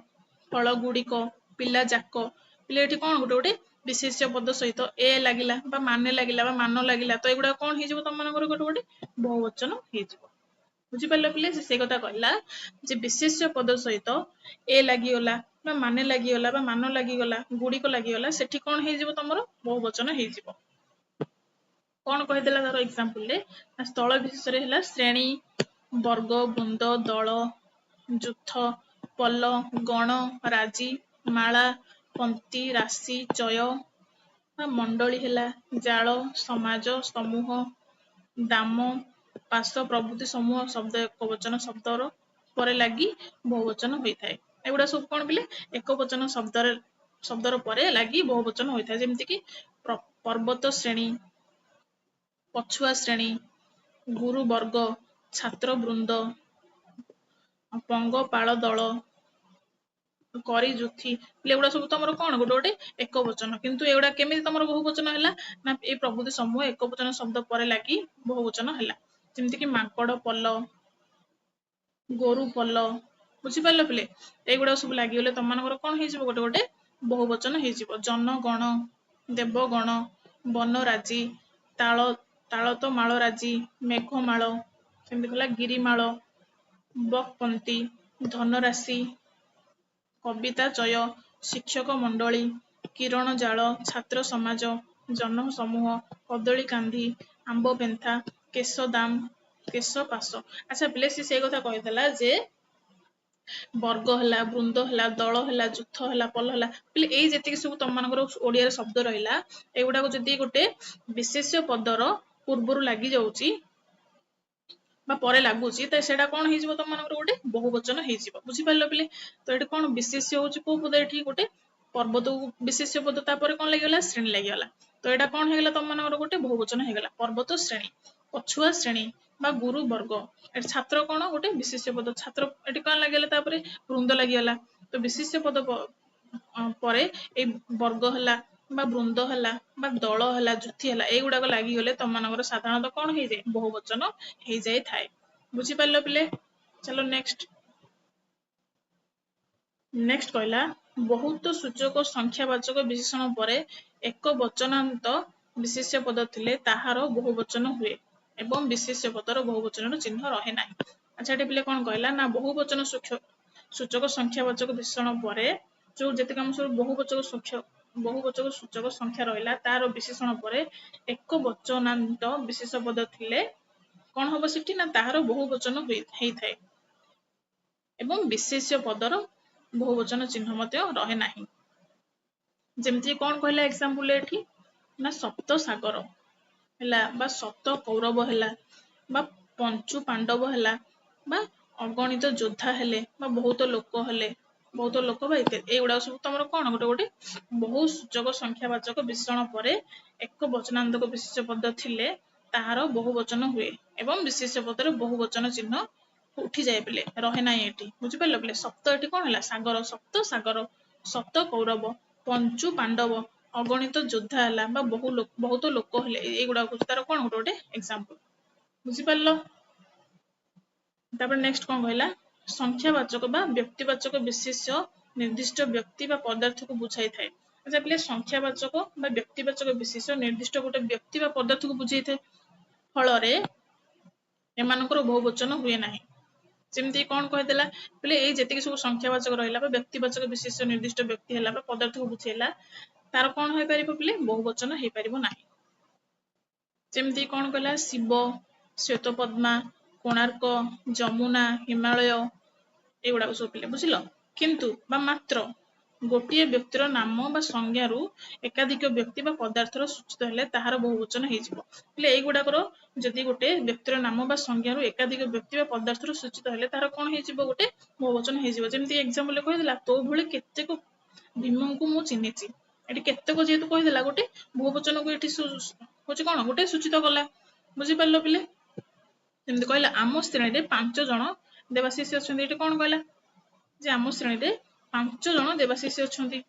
Speaker 1: ଫଳ ଗୁଡିକ, ପିଲା ଯାକ। ପିଲେ ଏଠି କଣ ଗୋଟେ ଗୋଟେ ବିଶେଷ୍ୟ ପଦ ସହିତ ଏ ଲାଗିଲା ବା ମାନେ ଲାଗିଲା ବା ମାନ ଲାଗିଲା, ତ ଏଗୁଡା କଣ ହେଇଯିବ ତମମାନଙ୍କର ଗୋଟେ ଗୋଟେ ବହୁବଚନ ହେଇଯିବ। ବୁଝିପାରିଲ ପିଲେ? ସେ କଥା କହିଲା ଯେ ବିଶେଷ୍ୟ ପଦ ସହିତ ଏ ଲାଗିଗଲା ବା ମାନେ ଲାଗିଗଲା ବା ମାନ ଲାଗିଗଲା, ଗୁଡିକ ଲାଗିଗଲା, ସେଠି କଣ ହେଇଯିବ ତମର ବହୁବଚନ ହେଇଯିବ। କଣ କହିଦେଲା ତାର ଏକ୍ସାମ୍ପଲ ରେ ନା ସ୍ଥଳ ବିଶେଷରେ ହେଲା ଶ୍ରେଣୀ, ବର୍ଗ, ବୃନ୍ଦ, ଦଳ, ଯୂଥ, ପଲ, ଗଣ, ରାଜି, ମାଳା, ପନ୍ତି, ରାଶି, ଚୟ ବା ମଣ୍ଡଳୀ ହେଲା, ଜାଳ, ସମାଜ, ସମୂହ, ଦାମ, ପାଶ ପ୍ରଭୃତି ସମୂହ ଶବ୍ଦ ଏକବଚନ ଶବ୍ଦର ପରେ ଲାଗି ବହୁବଚନ ହୋଇଥାଏ। ଏଗୁଡା ସବୁ କଣ ପିଲେ ଏକବଚନ ଶବ୍ଦର ପରେ ଲାଗି ବହୁବଚନ ହୋଇଥାଏ। ଯେମିତି କି ପର୍ବତ ଶ୍ରେଣୀ, ପଛୁଆ ଶ୍ରେଣୀ, ଗୁରୁବର୍ଗ, ଛାତ୍ର ବୃନ୍ଦ, ପଙ୍ଗପାଳ ଦଳ, କରି ଯୁଥି। ଏଗୁଡା ସବୁ ତମର କଣ ଗୋଟେ ଗୋଟେ ଏକବଚନ, କିନ୍ତୁ ଏଗୁଡା କେମିତି ତମର ବହୁବଚନ ହେଲା ନା ଏଇ ପ୍ରଭୃତି ସମୂହ ଏକବଚନ ଶବ୍ଦ ପରେ ଲାଗି ବହୁବଚନ ହେଲା। ଯେମିତି କି ମାଙ୍କଡ ପଲ, ଗୋରୁ ପଲ। ବୁଝିପାରିଲ ପିଲେ? ଏଇଗୁଡା ସବୁ ଲାଗିଗଲେ ତମମାନଙ୍କର କଣ ହେଇଯିବ? ଗୋଟେ ଗୋଟେ ବହୁବଚନ ହେଇଯିବ। ଜନଗଣ, ଦେବଗଣ, ବନରାଜି, ତାଳ, ତାଳତ ମାଳରାଜି, ମେଘମାଳ, ସେମିତି ହେଲା ଗିରିମାଳ, ବକପନ୍ତି, ଧନରାଶି, କବିତା ଚୟ, ଶିକ୍ଷକ ମଣ୍ଡଳୀ, କିରଣ ଜାଳ, ଛାତ୍ର ସମାଜ, ଜନ ସମୂହ, କଦଳୀ କାନ୍ଧି, ଆମ୍ବ ପେନ୍ଥା, କେଶ ଦାମ, କେଶ ପାଶ। ଆଚ୍ଛା ପିଲେ, ସେ ସେଇ କଥା କହିଥିଲା ଯେ ବର୍ଗ ହେଲା, ବୃନ୍ଦ ହେଲା, ଦଳ ହେଲା, ଯୂଥ ହେଲା, ପଲ ହେଲା। ପିଲେ ଏଇ ଯେତିକି ସବୁ ତମମାନଙ୍କର ଓଡିଆରେ ଶବ୍ଦ ରହିଲା, ଏଗୁଡାକୁ ଯଦି ଗୋଟେ ବିଶେଷ୍ୟ ପଦର ପୂର୍ବରୁ ଲାଗି ଯାଉଛି ବା ପରେ ଲାଗୁଛି, ତ ସେଇଟା କଣ ହେଇଯିବ ତମମାନଙ୍କର ଗୋଟେ ବହୁବଚନ ହେଇଯିବ। ବୁଝିପାରିଲ ପିଲେ? ତ ଏଠି କଣ ବିଶେଷ୍ୟ ହଉଛି କୋଉ ପଦ? ଏଠି ଗୋଟେ ପର୍ବତକୁ ବିଶେଷ୍ୟ ପଦ, ତାପରେ କଣ ଲାଗିଗଲା? ଶ୍ରେଣୀ ଲାଗିଗଲା। ତ ଏଇଟା କଣ ହେଇଗଲା ତମମାନଙ୍କର ଗୋଟେ ବହୁବଚନ ହେଇଗଲା। ପର୍ବତ ଶ୍ରେଣୀ, ପଛୁଆ ଶ୍ରେଣୀ ବା ଗୁରୁ ବର୍ଗ। ଏଠି ଛାତ୍ର କଣ ଗୋଟେ ବିଶେଷ୍ୟ ପଦ, ଛାତ୍ର ଏଠି କଣ ଲାଗିଗଲା? ତାପରେ ବୃନ୍ଦ ଲାଗିଗଲା। ତ ବିଶେଷ୍ୟ ପଦ ପରେ ଏଇ ବର୍ଗ ହେଲା ବା ବୃନ୍ଦ ହେଲା ବା ଦଳ ହେଲା, ଯୁଥି ହେଲା, ଏଇଗୁଡାକ ଲାଗିଗଲେ ତମମାନଙ୍କର ସାଧାରଣତଃ କଣ ହେଇଯାଏ? ବହୁବଚନ ହେଇଯାଇଥାଏ। ବୁଝିପାରିଲ ପିଲେ? ଚାଲ ନେକ୍ସଟ। ନେକ୍ସଟ କହିଲା ବହୁତ ସୂଚକ ସଂଖ୍ୟାବାଚକ ବିଶେଷଣ ପରେ ଏକ ବଚନାନ୍ତ ବିଶେଷ୍ୟ ପଦ ଥିଲେ ତାହାର ବହୁବଚନ ହୁଏ ଏବଂ ବିଶେଷ୍ୟ ପଦର ବହୁବଚନର ଚିହ୍ନ ରହେ ନାହିଁ। ଆଚ୍ଛା ଏଠି ପିଲେ କଣ କହିଲା ନା ବହୁବଚନ ସୂଚକ ସଂଖ୍ୟାବାଚକ ବିଶେଷଣ ପରେ ଯୋଉ ଯେତିକି ଆମ ସବୁ ବହୁବଚକ ସୂଚକ ସଂଖ୍ୟା ରହିଲା ତାର ବିଶେଷଣ ପରେ ଏକ ବଚନାନ୍ତ ବିଶେଷ ପଦ ଥିଲେ କଣ ହବ ସେଠି ନା ତାହାର ବହୁବଚନ ହେଇଥାଏ ଏବଂ ବିଶେଷ୍ୟ ପଦର ବହୁବଚନ ଚିହ୍ନ ମଧ୍ୟ ରହେ ନାହିଁ। ଯେମିତି କଣ କହିଲା ଏକ୍ସାମ୍ପଲ ଏଠି ନା ସପ୍ତ ସାଗର। ହେଲା ବା ସତ କୌରବ ହେଲା ବା ପଞ୍ଚୁ ପାଣ୍ଡବ ହେଲା ବା ଅଗଣିତ ଯୋଦ୍ଧା ହେଲେ ବା ବହୁତ ଲୋକ ହେଲେ, ବହୁତ ଲୋକ ବା ଇତ୍ୟାଦି, ଏଇଗୁଡାକ ସବୁ ତମର କଣ ଗୋଟେ ଗୋଟେ ବହୁ ସୂଚକ ସଂଖ୍ୟାବାଚକ ବିଶେଷଣ ପରେ ଏକ ବଚନାନ୍ତକ ବିଶେଷ୍ୟ ପଦ ଥିଲେ ତାହାର ବହୁ ବଚନ ହୁଏ ଏବଂ ବିଶେଷ୍ୟ ପଦରେ ବହୁ ବଚନ ଚିହ୍ନ ଉଠିଯାଏ ପିଲେ, ରହେ ନାହିଁ ଏଠି। ବୁଝିପାରିଲ ପିଲେ? ସପ୍ତ ଏଠି କଣ ହେଲା? ସାଗର, ସପ୍ତ ସାଗର, ସପ୍ତ କୌରବ, ପଞ୍ଚୁ ପାଣ୍ଡବ, ଅଗଣିତ ଯୋଦ୍ଧା ହେଲା ବା ବହୁ ବହୁତ ଲୋକ ହେଲେ, ଏଇଗୁଡାକ ହଉଛି ତାର କଣ ଗୋଟେ ଗୋଟେ ଏକ୍ସାମ୍ପଲ। ବୁଝିପାରିଲ? ତାପରେ ନେକ୍ସଟ କଣ କହିଲା? ସଂଖ୍ୟାବାଚକ ବା ବ୍ୟକ୍ତିବାଚକ ବିଶେଷ୍ୟ ନିର୍ଦ୍ଦିଷ୍ଟ ବ୍ୟକ୍ତି ବା ପଦାର୍ଥକୁ ବୁଝାଇଥାଏ। ଆଚ୍ଛା ପିଲେ, ସଂଖ୍ୟାବାଚକ ବା ବ୍ୟକ୍ତିବାଚକ ବିଶେଷ୍ୟ ନିର୍ଦ୍ଦିଷ୍ଟ ଗୋଟେ ବ୍ୟକ୍ତି ବା ପଦାର୍ଥକୁ ବୁଝେଇଥାଏ, ଫଳରେ ଏମାନଙ୍କର ବହୁ ବଚନ ହୁଏ ନାହିଁ। ଯେମିତି କଣ କହିଦେଲା ପିଲେ, ଏଇ ଯେତିକି ସବୁ ସଂଖ୍ୟାବାଚକ ରହିଲା ବା ବ୍ୟକ୍ତିବାଚକ ବିଶେଷ୍ୟ ନିର୍ଦ୍ଦିଷ୍ଟ ବ୍ୟକ୍ତି ହେଲା ବା ପଦାର୍ଥକୁ ବୁଝେଇଲା, ତାର କଣ ହେଇପାରିବ ପିଲେ? ବହୁ ବଚନ ହେଇପାରିବ ନାହିଁ। ଯେମିତି କଣ କହିଲା? ଶିବ, ଶ୍ୱେତପଦ୍ମା, କୋଣାର୍କ, ଯମୁନା, ହିମାଳୟ, ଏଇଗୁଡାକ ସବୁ ପିଲେ, ବୁଝିଲ? କିନ୍ତୁ ବା ମାତ୍ର ଗୋଟିଏ ବ୍ୟକ୍ତିର ନାମ ବା ସଂଜ୍ଞାରୁ ଏକାଧିକ ବ୍ୟକ୍ତି ବା ପଦାର୍ଥର ସୂଚିତ ହେଲେ ତାହାର ବହୁ ବଚନ ହେଇଯିବ। ହେଲେ ଏଇଗୁଡାକର ଯଦି ଗୋଟେ ବ୍ୟକ୍ତିର ନାମ ବା ସଂଜ୍ଞାରୁ ଏକାଧିକ ବ୍ୟକ୍ତି ବା ପଦାର୍ଥର ସୂଚିତ ହେଲେ ତାହାର କଣ ହେଇଯିବ? ଗୋଟେ ବହୁ ବଚନ ହେଇଯିବ। ଯେମିତି ଏକ୍ସାମ୍ପଲ କହିଦେଲା, ତୋ ଭଳି କେତେକ ଭୀମଙ୍କୁ ମୁଁ ଚିହ୍ନିଛି। ଏଠି କେତେକ ଯେହେତୁ କହିଦେଲା, ଗୋଟେ ବହୁ ବଚନକୁ ଏଠି ହଉଛି କଣ ଗୋଟେ ସୂଚିତ କଲା। ବୁଝିପାରିଲ ପିଲେ? ଯେମିତି କହିଲା, ଆମ ଶ୍ରେଣୀରେ 5 ଜଣ ଦେବାଶିଷ ଅଛନ୍ତି। ଏଠି କଣ କହିଲା ଯେ ଆମ ଶ୍ରେଣୀରେ 5 ଜଣ ଦେବାଶିଷ ଅଛନ୍ତି।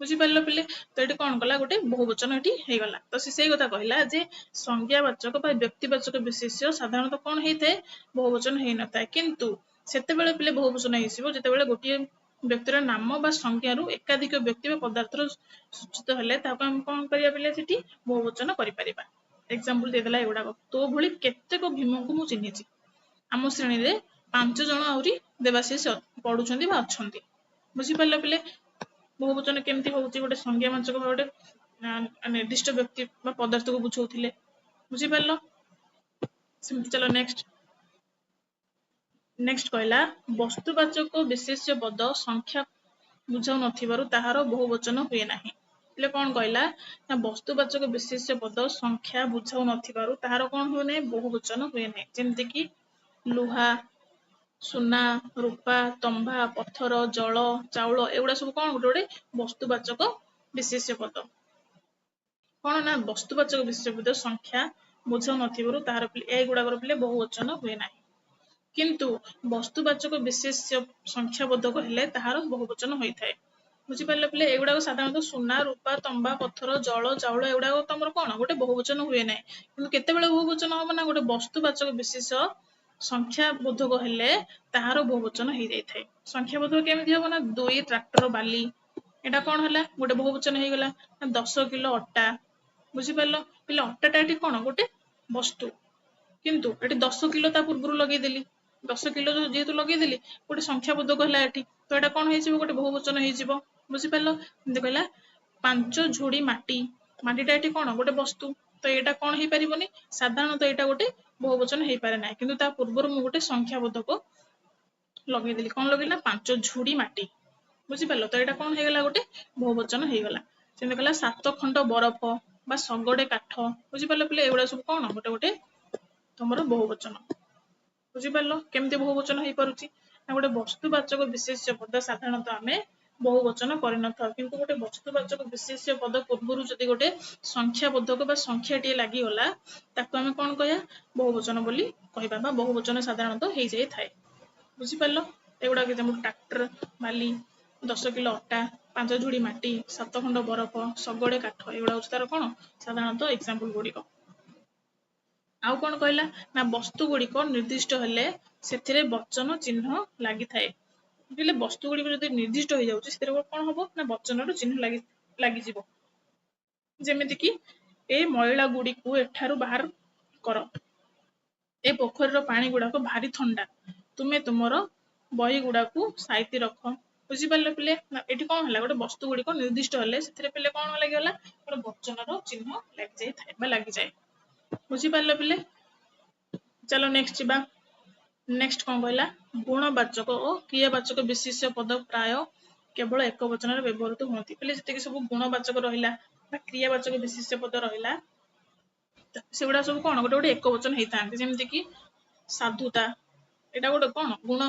Speaker 1: ବୁଝିପାରିଲ ପିଲେ? ତ ଏଠି କଣ କଲା? ଗୋଟେ ବହୁ ବଚନ ଏଠି ହେଇଗଲା। ତ ସେ ସେଇ କଥା କହିଲା ଯେ ସଂଜ୍ଞାବାଚକ ବା ବ୍ୟକ୍ତିବାଚକ ବିଶେଷ୍ୟ ସାଧାରଣତଃ କଣ ହେଇଥାଏ? ବହୁ ବଚନ ହେଇନଥାଏ। କିନ୍ତୁ ସେତେବେଳେ ପିଲେ ବହୁ ବଚନ ହେଇଯିବ ଯେତେବେଳେ ଗୋଟିଏ ବ୍ୟକ୍ତିର ନାମ ବା ସଂଜ୍ଞାରୁ ଏକାଧିକ ବ୍ୟକ୍ତି ବା ପଦାର୍ଥର ସୂଚିତ ହେଲେ ତାହାକୁ ଆମେ କଣ କରିବା ପିଲେ? ସେଠି ବହୁ ବଚନ କରିପାରିବା। ଏକ୍ସାମ୍ପଲ ଦେଇଦେଲା ଏଗୁଡାକ, ତୋ ଭଳି କେତେକ ଭୀମଙ୍କୁ ମୁଁ ଚିହ୍ନିଛି, ଆମ ଶ୍ରେଣୀରେ 5 ଜଣ ଆହୁରି ଦେବାଶିଷ ପଢୁଛନ୍ତି ବା ଅଛନ୍ତି। ବୁଝିପାରିଲ ପିଲେ? ବହୁ ବଚନ କେମିତି ହଉଛି? ଗୋଟେ ସଂଜ୍ଞାବାଚକ ବା ଗୋଟେ ନିର୍ଦ୍ଦିଷ୍ଟ ବ୍ୟକ୍ତି ବା ପଦାର୍ଥକୁ ବୁଝଉଥିଲେ। ବୁଝିପାରିଲ? ସେମିତି ଚାଲ ନେକ୍ସଟ। ନେକ୍ସଟ କହିଲା, ବସ୍ତୁବାଚକ ବିଶେଷ୍ୟ ପଦ ସଂଖ୍ୟା ବୁଝାଉ ନଥିବାରୁ ତାହାର ବହୁ ବଚନ ହୁଏ ନାହିଁ। ହେଲେ କଣ କହିଲା ନା ବସ୍ତୁବାଚକ ବିଶେଷ୍ୟ ପଦ ସଂଖ୍ୟା ବୁଝାଉ ନଥିବାରୁ ତାହାର କଣ ହୁଏ ନାହିଁ? ବହୁ ବଚନ ହୁଏ ନାହିଁ। ଯେମିତି କି ଲୁହା, ସୁନା, ରୂପା, ତମ୍ବା, ପଥର, ଜଳ, ଚାଉଳ, ଏଗୁଡା ସବୁ କଣ ଗୋଟେ ଗୋଟେ ବସ୍ତୁବାଚକ ବିଶେଷ୍ୟ ପଦ। କଣ ନା ବସ୍ତୁବାଚକ ବିଶେଷ୍ୟ ପଦ ସଂଖ୍ୟା ବୁଝାଉ ନଥିବାରୁ ତାହାର ଏଗୁଡାକର ପିଲେ ବହୁ ବଚନ ହୁଏ ନାହିଁ। କିନ୍ତୁ ବସ୍ତୁବାଚକ ବିଶେଷ୍ୟ ସଂଖ୍ୟାବୋଧକ ହେଲେ ତାହାର ବହୁ ବଚନ ହୋଇଥାଏ। ବୁଝିପାରିଲେ ପିଲେ? ଏଗୁଡାକ ସାଧାରଣତଃ ସୁନା, ରୂପା, ତମ୍ବା, ପଥର, ଜଳ, ଚାଉଳ, ଏଗୁଡାକ ତମର କଣ ଗୋଟେ ବହୁ ବଚନ ହୁଏ ନାହିଁ। କିନ୍ତୁ କେତେବେଳେ ବହୁ ବଚନ ହବ ନା ଗୋଟେ ବସ୍ତୁବାଚକ ବିଶେଷ୍ୟ ସଂଖ୍ୟାବୋଧକ ହେଲେ ତାହାର ବହୁ ବଚନ ହେଇଯାଇଥାଏ। ସଂଖ୍ୟାବୋଧକ କେମିତି ହବ ନା 2 ଟ୍ରାକ୍ଟର ବାଲି, ଏଇଟା କଣ ହେଲା? ଗୋଟେ ବହୁ ବଚନ ହେଇଗଲା। ନା 10 କିଲୋ ଅଟା। ବୁଝିପାରିଲ ପିଲେ? ଅଟାଟା ଏଠି କଣ ଗୋଟେ ବସ୍ତୁ, କିନ୍ତୁ ଏଠି 10 କିଲୋ ତା ପୂର୍ବରୁ ଲଗେଇଦେଲି, 10 କିଲୋ ଯେହେତୁ ଲଗେଇଦେଲି ଗୋଟେ ସଂଖ୍ୟାବୋଧକ ହେଲା ଏଠି, ତ ଏଇଟା କଣ ହେଇଯିବ? ଗୋଟେ ବହୁ ବଚନ ହେଇଯିବ। ବୁଝିପାରିଲ? ଏମିତି କହିଲା 5 ଝୁଡି ମାଟି, ମାଟିଟା ଏଠି କଣ ଗୋଟେ ବସ୍ତୁ, ତ ଏଇଟା କଣ ହେଇପାରିବନି? ସାଧାରଣତଃ ଏଇଟା ଗୋଟେ ବହୁ ବଚନ ହେଇପାରେ ନାହିଁ, କିନ୍ତୁ ତା ପୂର୍ବରୁ ମୁଁ ଗୋଟେ ସଂଖ୍ୟାବୋଧକ ଲଗେଇଦେଲି। କଣ ଲଗେଇଲି ନା 5 ଝୁଡି ମାଟି। ବୁଝିପାରିଲ? ତ ଏଇଟା କଣ ହେଇଗଲା? ଗୋଟେ ବହୁ ବଚନ ହେଇଗଲା। ସେମିତି କହିଲା 7 ଖଣ୍ଡ ବରଫ ବା ଶଗଡେ କାଠ। ବୁଝିପାରିଲ ପିଲେ? ଏଗୁଡା ସବୁ କଣ ଗୋଟେ ଗୋଟେ ତମର ବହୁ ବଚନ। ବୁଝିପାରିଲ କେମିତି ବହୁ ବଚନ ହେଇପାରୁଛି? ନା ଗୋଟେ ବସ୍ତୁବାଚକ ବିଶେଷ୍ୟ ପଦ ସାଧାରଣତଃ ଆମେ ବହୁ ବଚନ କରିନଥାଉ, କିନ୍ତୁ ଗୋଟେ ବସ୍ତୁବାଚକ ବିଶେଷ୍ୟ ପଦ ପୂର୍ବରୁ ଯଦି ଗୋଟେ ସଂଖ୍ୟାବୋଧକ ବା ସଂଖ୍ୟାଟିଏ ଲାଗିଗଲା ତାକୁ ଆମେ କଣ କହିବା? ବହୁ ବଚନ ବୋଲି କହିବା ବା ବହୁ ବଚନ ସାଧାରଣତଃ ହେଇଯାଇଥାଏ। ବୁଝିପାରିଲ? ଏଗୁଡାକ ଯେମିତି ଟ୍ରାକ୍ଟର ବାଲି, 10 କିଲୋ ଅଟା, 5 ଝୁଡି ମାଟି, 7 ଖଣ୍ଡ ବରଫ, ଶଗଡେ କାଠ, ଏଗୁଡା ହଉଛି ତାର କଣ ସାଧାରଣତଃ ଏକ୍ସାମ୍ପଲ ଗୁଡିକ। ଆଉ କଣ କହିଲା ନା ବସ୍ତୁ ଗୁଡିକ ନିର୍ଦ୍ଦିଷ୍ଟ ହେଲେ ସେଥିରେ ବଚନ ଚିହ୍ନ ଲାଗିଥାଏ। ବୁଝିଲେ? ବସ୍ତୁ ଗୁଡିକ ଯଦି ନିର୍ଦ୍ଦିଷ୍ଟ ହେଇଯାଉଛି ସେଥିରେ କଣ ହବ ନା ବଚନର ଚିହ୍ନ ଲାଗିଯିବ। ଯେମିତି କି ଏ ମଇଳା ଗୁଡିକୁ ଏଠାରୁ ବାହାର କର, ଏ ପୋଖରୀର ପାଣି ଗୁଡାକ ଭାରି ଥଣ୍ଡା, ତୁମେ ତୁମର ବହି ଗୁଡାକୁ ସାଇତି ରଖ। ବୁଝିପାରିଲ ପିଲେ? ନା ଏଠି କଣ ହେଲା? ଗୋଟେ ବସ୍ତୁ ଗୁଡିକ ନିର୍ଦ୍ଦିଷ୍ଟ ହେଲେ ସେଥିରେ ପିଲେ କଣ ଲାଗିଗଲା? ଗୋଟେ ବଚନର ଚିହ୍ନ ଲାଗିଯାଇଥାଏ ବା ଲାଗିଯାଏ। ବୁଝିପାରିଲ ପିଲେ? ଚାଲ ନେକ୍ସଟ ଯିବା। ନେକ୍ସଟ କଣ କହିଲା? ଗୁଣବାଚକ ଓ କ୍ରିୟାବାଚକ ବିଶେଷ୍ୟ ପଦ ପ୍ରାୟ କେବଳ ଏକ ବଚନରେ ବ୍ୟବହୃତ ହୁଅନ୍ତି। ପିଲେ ଯେତିକି ସବୁ ଗୁଣବାଚକ ରହିଲା ବା କ୍ରିୟାବାଚକ ବିଶେଷ୍ୟ ପଦ ରହିଲା ସେଗୁଡା ସବୁ କଣ ଗୋଟେ ଗୋଟେ ଏକ ବଚନ ହେଇଥାନ୍ତି। ଯେମିତି କି ସାଧୁତା, ଏଇଟା ଗୋଟେ କଣ ଗୁଣ,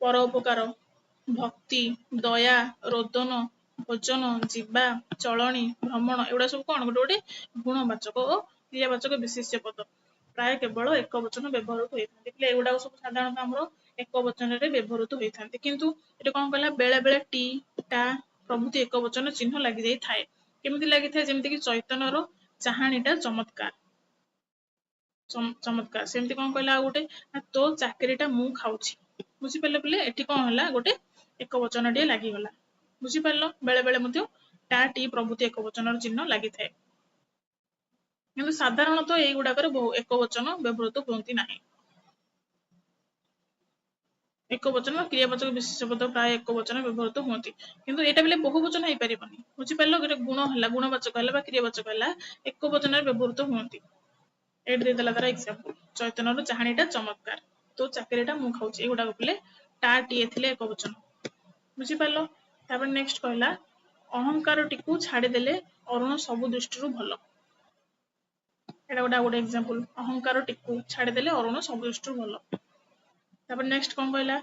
Speaker 1: ପରୋପକାର, ଭକ୍ତି, ଦୟା, ରୋଦନ, ଭୋଜନ, ଯିବା, ଚଳଣି, ଭ୍ରମଣ, ଏଗୁଡା ସବୁ କଣ ଗୋଟେ ଗୋଟେ ଗୁଣବାଚକ ଓ କ୍ରିୟାବାଚକ ବିଶେଷ୍ୟ ପଦ। ପ୍ରାୟ କେବଳ ଏକ ବଚନ ବ୍ୟବହୃତ ହୋଇଥାନ୍ତି। ଦେଖିଲେ ଏଗୁଡାକ ସବୁ ସାଧାରଣତଃ ଆମର ଏକ ବଚନରେ ବ୍ୟବହୃତ ହୋଇଥାନ୍ତି। କିନ୍ତୁ ଏଠି କଣ କହିଲା, ବେଳେ ବେଳେ ଟି, ଟା ପ୍ରଭୃତି ଏକ ବଚନ ଚିହ୍ନ ଲାଗିଯାଇଥାଏ। କେମିତି ଲାଗିଥାଏ? ଯେମିତି କି ଚୈତନ୍ୟର ଚାହାଣୀଟା ଚମତ୍କାର, ଚମତ୍କାର। ସେମିତି କଣ କହିଲା ଆଉ ଗୋଟେ ନା, ତୋ ଚାକିରିଟା ମୁଁ ଖାଉଛି। ବୁଝିପାରିଲେ ପିଲେ? ଏଠି କଣ ହେଲା, ଗୋଟେ ଏକ ବଚନଟିଏ ଲାଗିଗଲା। ବୁଝିପାରିଲ? ବେଳେ ବେଳେ ମଧ୍ୟ ଟା, ଟି ପ୍ରଭୃତି ଏକ ବଚନର ଚିହ୍ନ ଲାଗିଥାଏ, କିନ୍ତୁ ସାଧାରଣତଃ ଏଇଗୁଡାକରେ ବହୁ ଏକ ବଚନ ବ୍ୟବହୃତ ହୁଅନ୍ତି ନାହିଁ। ଏକ ବଚନ କ୍ରିୟାବାଚକ ବିଶେଷ୍ୟ ପଦ ପ୍ରାୟ ଏକ ବଚନ ବ୍ୟବହୃତ ହୁଅନ୍ତି, କିନ୍ତୁ ଏଇଟା ବୋଲେ ବହୁ ବଚନ ହେଇପାରିବନି। ବୁଝିପାରିଲ? ଗୋଟେ ଗୁଣ ହେଲା, ଗୁଣବାଚକ ହେଲା ବା କ୍ରିୟାବାଚକ ହେଲା, ଏକ ବଚନରେ ବ୍ୟବହୃତ ହୁଅନ୍ତି। ଏଇଠି ଦେଇଦେଲା ତାର ଏକ୍ସାମ୍ପଲ, ଚୈତନ୍ୟର ଚାହାଣୀଟା ଚମତ୍କାର, ତୋ ଚାକିରିଟା ମୁଁ ଖାଉଛି। ଏଗୁଡାକ ପିଲେ ଟା, ଟିଏ ଥିଲେ ଏକ ବଚନ। ବୁଝିପାରିଲ? ତାପରେ ନେକ୍ସଟ କହିଲା, ଅହଙ୍କାରଟିକୁ ଛାଡ଼ିଦେଲେ ଅରୁଣ ସବୁ ଦୃଷ୍ଟିରୁ ଭଲ। ଏଇଟା ଗୋଟେ ଆଉ ଗୋଟେ ଏକ୍ସାମ୍ପଲ, ଅହଙ୍କାରଟିକୁ ଛାଡ଼ିଦେଲେ ଅରୁଣ ସବୁ ଦୃଷ୍ଟିରୁ ଭଲ। ତାପରେ ନେକ୍ସଟ କଣ କହିଲା,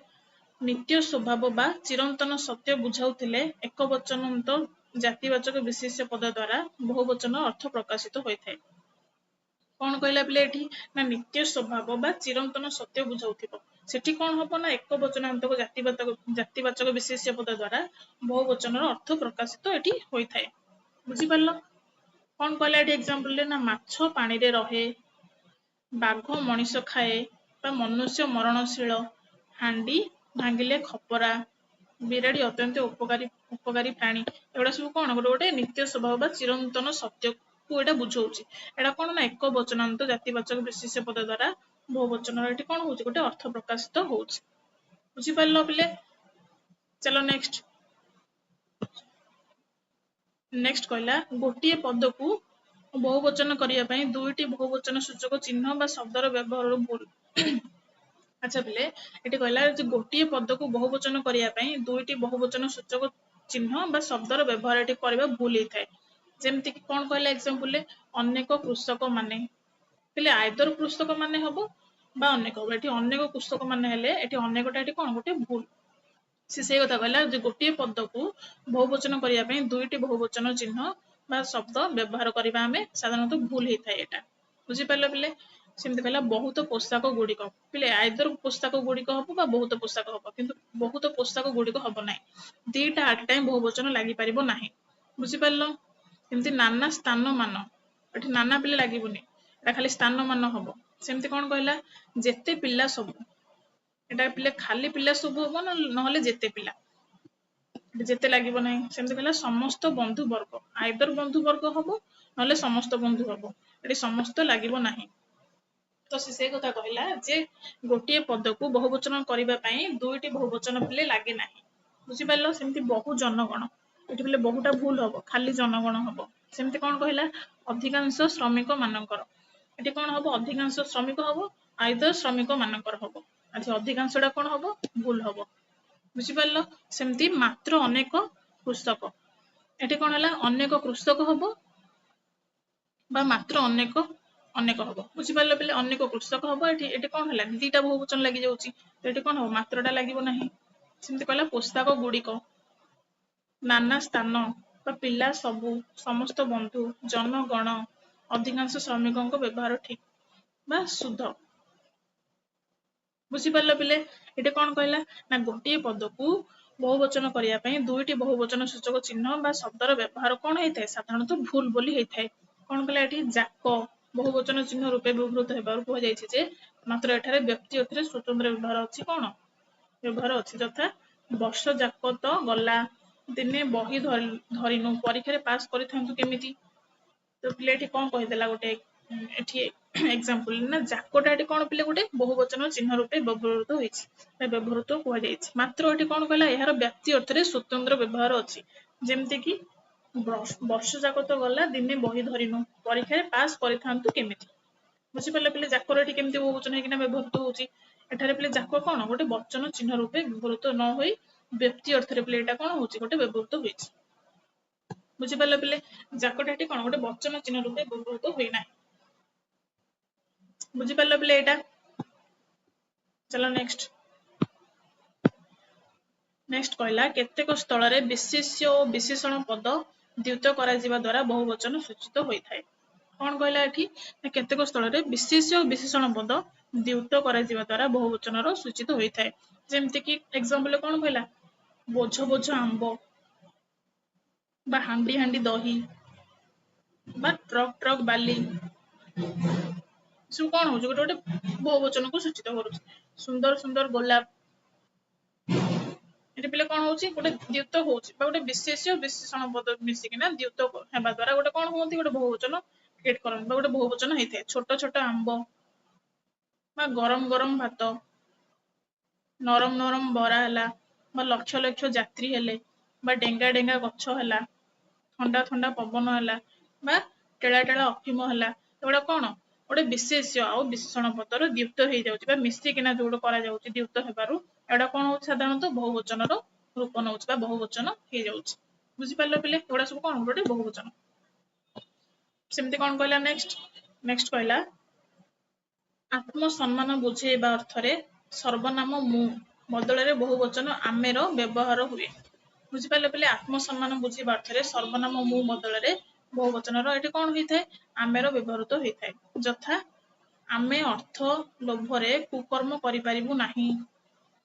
Speaker 1: ନିତ୍ୟ ସ୍ୱଭାବ ବା ଚିରନ୍ତନ ସତ୍ୟ ବୁଝାଉଥିଲେ ଏକ ବଚନନ୍ତ ଜାତିବାଚକ ବିଶେଷ୍ୟ ପଦ ଦ୍ୱାରା ବହୁବଚନ ଅର୍ଥ ପ୍ରକାଶିତ ହୋଇଥାଏ। କଣ କହିଲା ପିଲେ ଏଠି ନା, ନିତ୍ୟ ସ୍ୱଭାବ ବା ଚିରନ୍ତନ ସତ୍ୟ ବୁଝାଉଥିବ, ସେଠି କଣ ହବ ନା, ଏକ ବଚନାନ୍ତକ ଜାତିବାଚକ ବିଶେଷ୍ୟ ପଦ ଦ୍ୱାରା ବହୁବଚନର ଅର୍ଥ ପ୍ରକାଶିତ ଏଠି ହୋଇଥାଏ। ବୁଝିପାରିଲ? କଣ କହିଲା ଏଠି ଏକ୍ସାମ୍ପଲରେ ନା, ମାଛ ପାଣିରେ ରହେ, ବାଘ ମଣିଷ ଖାଏ ବା ମନୁଷ୍ୟ ମରଣଶୀଳ, ହାଣ୍ଡି ଭାଙ୍ଗିଲେ ଖପରା, ବିରାଡ଼ି ଅତ୍ୟନ୍ତ ଉପକାରୀ ପ୍ରାଣୀ। ଏଗୁଡା ସବୁ କଣ ଗୋଟେ ଗୋଟେ ନିତ୍ୟ ସ୍ୱଭାବ ବା ଚିରନ୍ତନ ସତ୍ୟକୁ ଏଇଟା ବୁଝଉଛି। ଏଇଟା କଣ ନା, ଏକ ବଚନାନ୍ତ ଜାତିବାଚକ ବିଶେଷ୍ୟ ପଦ ଦ୍ୱାରା ବହୁବଚନର ଏଠି କଣ ହଉଛି, ଗୋଟେ ଅର୍ଥ ପ୍ରକାଶିତ ହଉଛି। ବୁଝିପାରିଲ ପିଲେ? ଚାଲ ନେକ୍ସଟ। ନେକ୍ସଟ କହିଲା, ଗୋଟିଏ ପଦକୁ ବହୁବଚନ କରିବା ପାଇଁ ଦୁଇଟି ବହୁବଚନ ସୂଚକ ଚିହ୍ନ ବା ଶବ୍ଦର ବ୍ୟବହାର ଭୁଲ। ଆଚ୍ଛା ପିଲେ, ଏଠି କହିଲା ଯେ ଗୋଟିଏ ପଦକୁ ବହୁବଚନ କରିବା ପାଇଁ ଦୁଇଟି ବହୁବଚନ ସୂଚକ ଚିହ୍ନ ବା ଶବ୍ଦର ବ୍ୟବହାର ଏଠି କରିବା ଭୁଲ ହେଇଥାଏ। ଯେମିତି କି କଣ କହିଲା ଏକ୍ସାମ୍ପଲରେ, ଅନେକ କୃଷକ ମାନେ। ପିଲେ ଆଇଦର କୃଷକ ମାନେ ହବ ବା ଅନେକ ହବ। ଏଠି ଅନେକ କୃଷକ ମାନେ ହେଲେ ଏଠି ଅନେକଟା ଏଠି କଣ ଗୋଟେ ଭୁଲ। ସେ ସେଇ କଥା କହିଲା ଯେ ଗୋଟିଏ ପଦକୁ ବହୁବଚନ କରିବା ପାଇଁ ଦୁଇଟି ବହୁବଚନ ଚିହ୍ନ ବା ଶବ୍ଦ ବ୍ୟବହାର କରିବା ଆମେ ସାଧାରଣତଃ ଭୁଲ ହେଇଥାଏ ଏଇଟା। ବୁଝିପାରିଲ ପିଲେ? ସେମିତି କହିଲା ବହୁତ ପୋଷାକ ଗୁଡିକ। ପିଲେ ଆଇଦର ପୋଷାକ ଗୁଡିକ ହବ ବା ବହୁତ ପୋଷାକ ହବ, କିନ୍ତୁ ବହୁତ ପୋଷାକ ଗୁଡିକ ହବ ନାହିଁ। ଦିଟା ଆଟ ଟାଇମ ବହୁବଚନ ଲାଗିପାରିବ ନାହିଁ। ବୁଝିପାରିଲ? ଏମିତି ନାନା ସ୍ଥାନ ମାନ, ଏଠି ନାନା ପିଲେ ଲାଗିବନି, ଏଟା ଖାଲି ସ୍ଥାନ ମାନ ହବ। ସେମିତି କଣ କହିଲା, ଯେତେ ପିଲା ସବୁ, ଏଟା ପିଲେ ଖାଲି ପିଲା ସବୁ ହବ ନହେଲେ ଯେତେ ପିଲା, ଯେତେ ଲାଗିବ ନାହିଁ। ସେମିତି କହିଲା ସମସ୍ତ ବନ୍ଧୁ ବର୍ଗ, ଆଇଦର ବନ୍ଧୁ ବର୍ଗ ହବ ନହେଲେ ସମସ୍ତ ବନ୍ଧୁ ହବ, ଏଠି ସମସ୍ତ ଲାଗିବ ନାହିଁ। ତ ସେ କଥା କହିଲା ଯେ ଗୋଟିଏ ପଦକୁ ବହୁବଚନ କରିବା ପାଇଁ ଦୁଇଟି ବହୁବଚନ ପିଲେ ଲାଗେ ନାହିଁ। ବୁଝିପାରିଲ? ସେମିତି ବହୁ ଜନଗଣ, ଏଠି ପିଲେ ବହୁଟା ଭୁଲ ହବ, ଖାଲି ଜନଗଣ ହବ। ସେମିତି କଣ କହିଲା, ଅଧିକାଂଶ ଶ୍ରମିକ ମାନଙ୍କର, ଏଠି କଣ ହବ, ଅଧିକାଂଶ ଶ୍ରମିକ ହବ, ଆଇଦର ଶ୍ରମିକ ମାନଙ୍କର ହବ। ଆଚ୍ଛା, ଅଧିକାଂଶଟା କଣ ହବ, ଭୁଲ ହବ। ବୁଝିପାରିଲ? ସେମିତି ମାତ୍ର ଅନେକ କୃଷକ, ଏଠି କଣ ହେଲା, ଅନେକ କୃଷକ ହବ ବା ମାତ୍ର ଅନେକ ଅନେକ ହବ। ବୁଝିପାରିଲ ପିଲେ? ଅନେକ କୃଷକ ହବ, ଏଠି କଣ ହେଲା, ଦିଟା ବହୁବଚନ ଲାଗିଯାଉଛି, ତ ଏଠି କଣ ହବ, ମାତ୍ରଟା ଲାଗିବ ନାହିଁ। ସେମିତି କହିଲା ପୋଷାକ ଗୁଡିକ, ନାନା ସ୍ଥାନ ବା ପିଲା ସବୁ, ସମସ୍ତ ବନ୍ଧୁ, ଜନଗଣ, ଅଧିକାଂଶ ଶ୍ରମିକଙ୍କ ବ୍ୟବହାର ଠିକ ବା ଶୁଦ୍ଧ। ବୁଝିପାରିଲ ପିଲେ? ଏଠି କଣ କହିଲା ନା, ଗୋଟିଏ ପଦକୁ ବହୁବଚନ କରିବା ପାଇଁ ଦୁଇଟି ବହୁବଚନ ସୂଚକ ଚିହ୍ନ ବା ଶବ୍ଦର ବ୍ୟବହାର କଣ ହେଇଥାଏ, ସାଧାରଣତଃ ଭୁଲ ବୋଲି ହେଇଥାଏ। କଣ କହିଲା ଏଠି, ଯାକ ବହୁବଚନ ଚିହ୍ନ ରୂପେ ବ୍ୟବହୃତ ହେବାରୁ କୁହାଯାଇଛି ଯେ ମାତ୍ର ଏଠାରେ ବ୍ୟକ୍ତି ଅର୍ଥରେ ସ୍ୱତନ୍ତ୍ର ବ୍ୟବହାର ଅଛି। କଣ ବ୍ୟବହାର ଅଛି, ଯଥା ବର୍ଷ ଯାକ ତ ଗଲା, ଦିନେ ବହି ଧରିନୁ, ପରୀକ୍ଷାରେ ପାସ୍ କରିଥାନ୍ତୁ କେମିତି। ତ ପିଲେ ଏଠି କଣ କହିଦେଲା ଗୋଟେ ଏଠି ଏକ୍ସାମ୍ପଲ ନା, ଯାକଟା ଏଠି କଣ ପିଲେ ଗୋଟେ ବହୁବଚନ ଚିହ୍ନ ରୂପେ ବ୍ୟବହୃତ ହୋଇଛି ବା ବ୍ୟବହୃତ କୁହାଯାଇଛି। ମାତ୍ର ଏଠି କଣ କହିଲା, ଏହାର ବ୍ୟାପ୍ତି ଅର୍ଥରେ ସ୍ୱତନ୍ତ୍ର ବ୍ୟବହାର ଅଛି। ଯେମିତି କି ବର୍ଷ ଯାକ ତ ଗଲା, ଦିନେ ବହି ଧରିନୁ, ପରୀକ୍ଷାରେ ପାସ୍ କରିଥାନ୍ତୁ କେମିତି। ବୁଝିପାରିଲେ ପିଲେ, ଯାକର ଏଠି କେମିତି ବହୁବଚନ ହେଇକିନା ବ୍ୟବହୃତ ହଉଛି। ଏଠାରେ ପିଲେ ଯାକ କଣ ଗୋଟେ ବଚନ ଚିହ୍ନ ରୂପେ ବ୍ୟବହୃତ ନ ହୋଇ ବ୍ୟକ୍ତି ଅର୍ଥରେ ପିଲେ ଏଇଟା କଣ ହଉଛି, ଗୋଟେ ବ୍ୟବହୃତ ହୋଇଛି। ବୁଝିପାରିଲ ପିଲେ, ଯାକଟା ଏଠି କଣ ଗୋଟେ ବଚନ ଚିହ୍ନ ରୂପେ ବ୍ୟବହୃତ ହୋଇନାହିଁ। ବୁଝିପାରିଲ ପିଲେ ଏଇଟା? ଚାଲ ନେକ୍ସଟ। ନେକ୍ସଟ କହିଲା, କେତେକ ସ୍ଥଳରେ ବିଶେଷ୍ୟ ଓ ବିଶେଷଣ ପଦ ଦ୍ୟୁତ କରାଯିବା ଦ୍ୱାରା ବହୁବଚନ ସୂଚିତ ହୋଇଥାଏ। କଣ କହିଲା ଏଠି ନା, କେତେକ ସ୍ଥଳରେ ବିଶେଷ୍ୟ ଓ ବିଶେଷଣ ପଦ ଦ୍ୟୁତ କରାଯିବା ଦ୍ୱାରା ବହୁବଚନର ସୂଚିତ ହୋଇଥାଏ। ଯେମିତି କି ଏକ୍ସାମ୍ପଲ କଣ କହିଲା? ବୋଝ ବୋଝ ଆମ୍ବ ବା ହାଣ୍ଡି ହାଣ୍ଡି ଦହି ବା ଟ୍ରକ ଟ୍ରକ ବାଲି, ସବୁ କଣ ହଉଛି? ଗୋଟେ ଗୋଟେ ବହୁବଚନକୁ ସୂଚିତ କରୁଛି। ସୁନ୍ଦର ସୁନ୍ଦର ଗୋଲାପ। ଏଠି ପିଲେ କଣ ହଉଛି? ଗୋଟେ ଦ୍ୟୁତ ହଉଛି ବା ଗୋଟେ ବିଶେଷ୍ୟ ବିଶେଷଣ ପଦ ମିଶିକିନା ଦ୍ୟୁତ ହେବା ଦ୍ୱାରା ଗୋଟେ କଣ ହୁଅନ୍ତି? ଗୋଟେ ବହୁବଚନ କ୍ରିଏଟ କରନ୍ତି ବା ଗୋଟେ ବହୁବଚନ ହେଇଥାଏ। ଛୋଟ ଛୋଟ ଆମ୍ବ ବା ଗରମ ଗରମ ଭାତ, ନରମ ନରମ ବରା ହେଲା ବା ଲକ୍ଷ ଲକ୍ଷ ଯାତ୍ରୀ ହେଲେ ବା ଡେଙ୍ଗା ଡେଙ୍ଗା ଗଛ ହେଲା, ଥଣ୍ଡା ଥଣ୍ଡା ପବନ ହେଲା ବା ଟେଳା ଟେଳା ଅଫିମ ହେଲା, ଏଗୁଡା କଣ? ଗୋଟେ ବିଶେଷ୍ୟ ଆଉ ବିଶେଷଣ ପଦର ଦ୍ୟୁତ ହେଇଯାଉଛି ବା ମିଶିକିନା ଯୋଉଟା କରାଯାଉଛି, ଦ୍ୟୁତ ହେବାରୁ ଏଗୁଡା କଣ ହଉଛି? ସାଧାରଣତଃ ବହୁବଚନର ରୂପ ନଉଛି ବା ବହୁବଚନ ହେଇଯାଉଛି। ବୁଝିପାରିଲ ପିଲେ? ଏଗୁଡା ସବୁ କଣ? ଗୋଟେ ବହୁବଚନ। ସେମିତି କଣ କହିଲା ନେକ୍ସଟ? ନେକ୍ସଟ କହିଲା, ଆତ୍ମସମ୍ମାନ ବୁଝେଇବା ଅର୍ଥରେ ସର୍ବନାମ ମୁଁ ବଦଳରେ ବହୁବଚନ ଆମେର ବ୍ୟବହାର ହୁଏ। ବୁଝିପାରିଲେ ପିଲେ? ଆତ୍ମସମ୍ମାନ ବୁଝେଇବା ଅର୍ଥରେ ସର୍ବନାମ ମୁଁ ବଦଳରେ ବହୁବଚନର ଏଠି କଣ ହେଇଥାଏ? ଆମେର ବ୍ୟବହୃତ ହେଇଥାଏ। ଯଥା, ଆମେ ଅର୍ଥ ଲୋଭରେ କୁକର୍ମ କରିପାରିବୁ ନାହିଁ।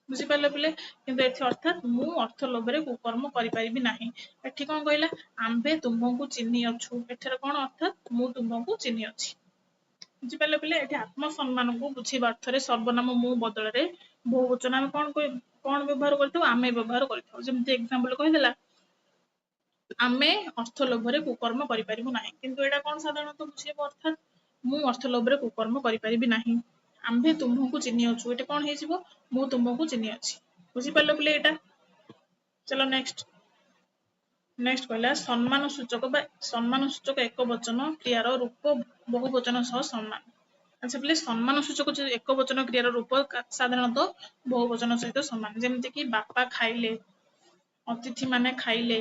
Speaker 1: ବୁଝିପାରିଲେ ପିଲେ? କିନ୍ତୁ ଏଠି ଅର୍ଥାତ୍ ମୁଁ ଅର୍ଥ ଲୋଭରେ କୁକର୍ମ କରିପାରିବି ନାହିଁ। ଏଠି କଣ କହିଲା? ଆମ୍ଭେ ତୁମ୍ଭଙ୍କୁ ଚିହ୍ନି ଅଛୁ। ଏଠାରେ କଣ? ଅର୍ଥାତ୍ ମୁଁ ତୁମ୍ଭଙ୍କୁ ଚିହ୍ନି ଅଛି। ବୁଝିପାରିଲେ ପିଲେ? ଏଠି ଆତ୍ମସମ୍ମାନକୁ ବୁଝେଇବା ଅର୍ଥରେ ସର୍ବନାମ ମୁଁ ବଦଳରେ ବହୁବଚନ ଆମେ କଣ କଣ ବ୍ୟବହାର କରିଥାଉ? ଆମେ ବ୍ୟବହାର କରିଥାଉ। ଯେମିତି ଏକ୍ସାମ୍ପଲ କହିଦେଲା, ଆମେ ଅର୍ଥ ଲୋଭରେ କୁକର୍ମ କରିପାରିବୁ ନାହିଁ। କିନ୍ତୁ ଏଇଟା କଣ ସାଧାରଣତଃ ବୁଝେଇବ? ଅର୍ଥାତ୍ ମୁଁ ଅର୍ଥ ଲୋଭରେ କୁକର୍ମ କରିପାରିବି ନାହିଁ। ଆମ୍ଭେ ତୁମ୍ଭଙ୍କୁ ଚିହ୍ନି ଅଛୁ, ଏଠି କଣ ହେଇଯିବ? ମୁଁ ତୁମ୍ଭକୁ ଚିହ୍ନି ଅଛି। ବୁଝିପାରିଲ ପିଲେ ଏଇଟା? ଚାଲ ନେକ୍ସଟ। ନେକ୍ସଟ କହିଲା, ସମ୍ମାନ ସୂଚକ ବା ସମ୍ମାନ ସୂଚକ ଏକ ବଚନ କ୍ରିୟାର ରୂପ ବହୁବଚନ ସହ ସମାନ। ଆଚ୍ଛା ପିଲେ, ସମ୍ମାନ ସୂଚକ ଯୋଉ ଏକ ବଚନ କ୍ରିୟାର ରୂପ ସାଧାରଣତଃ ବହୁବଚନ ସହିତ ସମାନ। ଯେମିତି କି ବାପା ଖାଇଲେ, ଅତିଥି ମାନେ ଖାଇଲେ,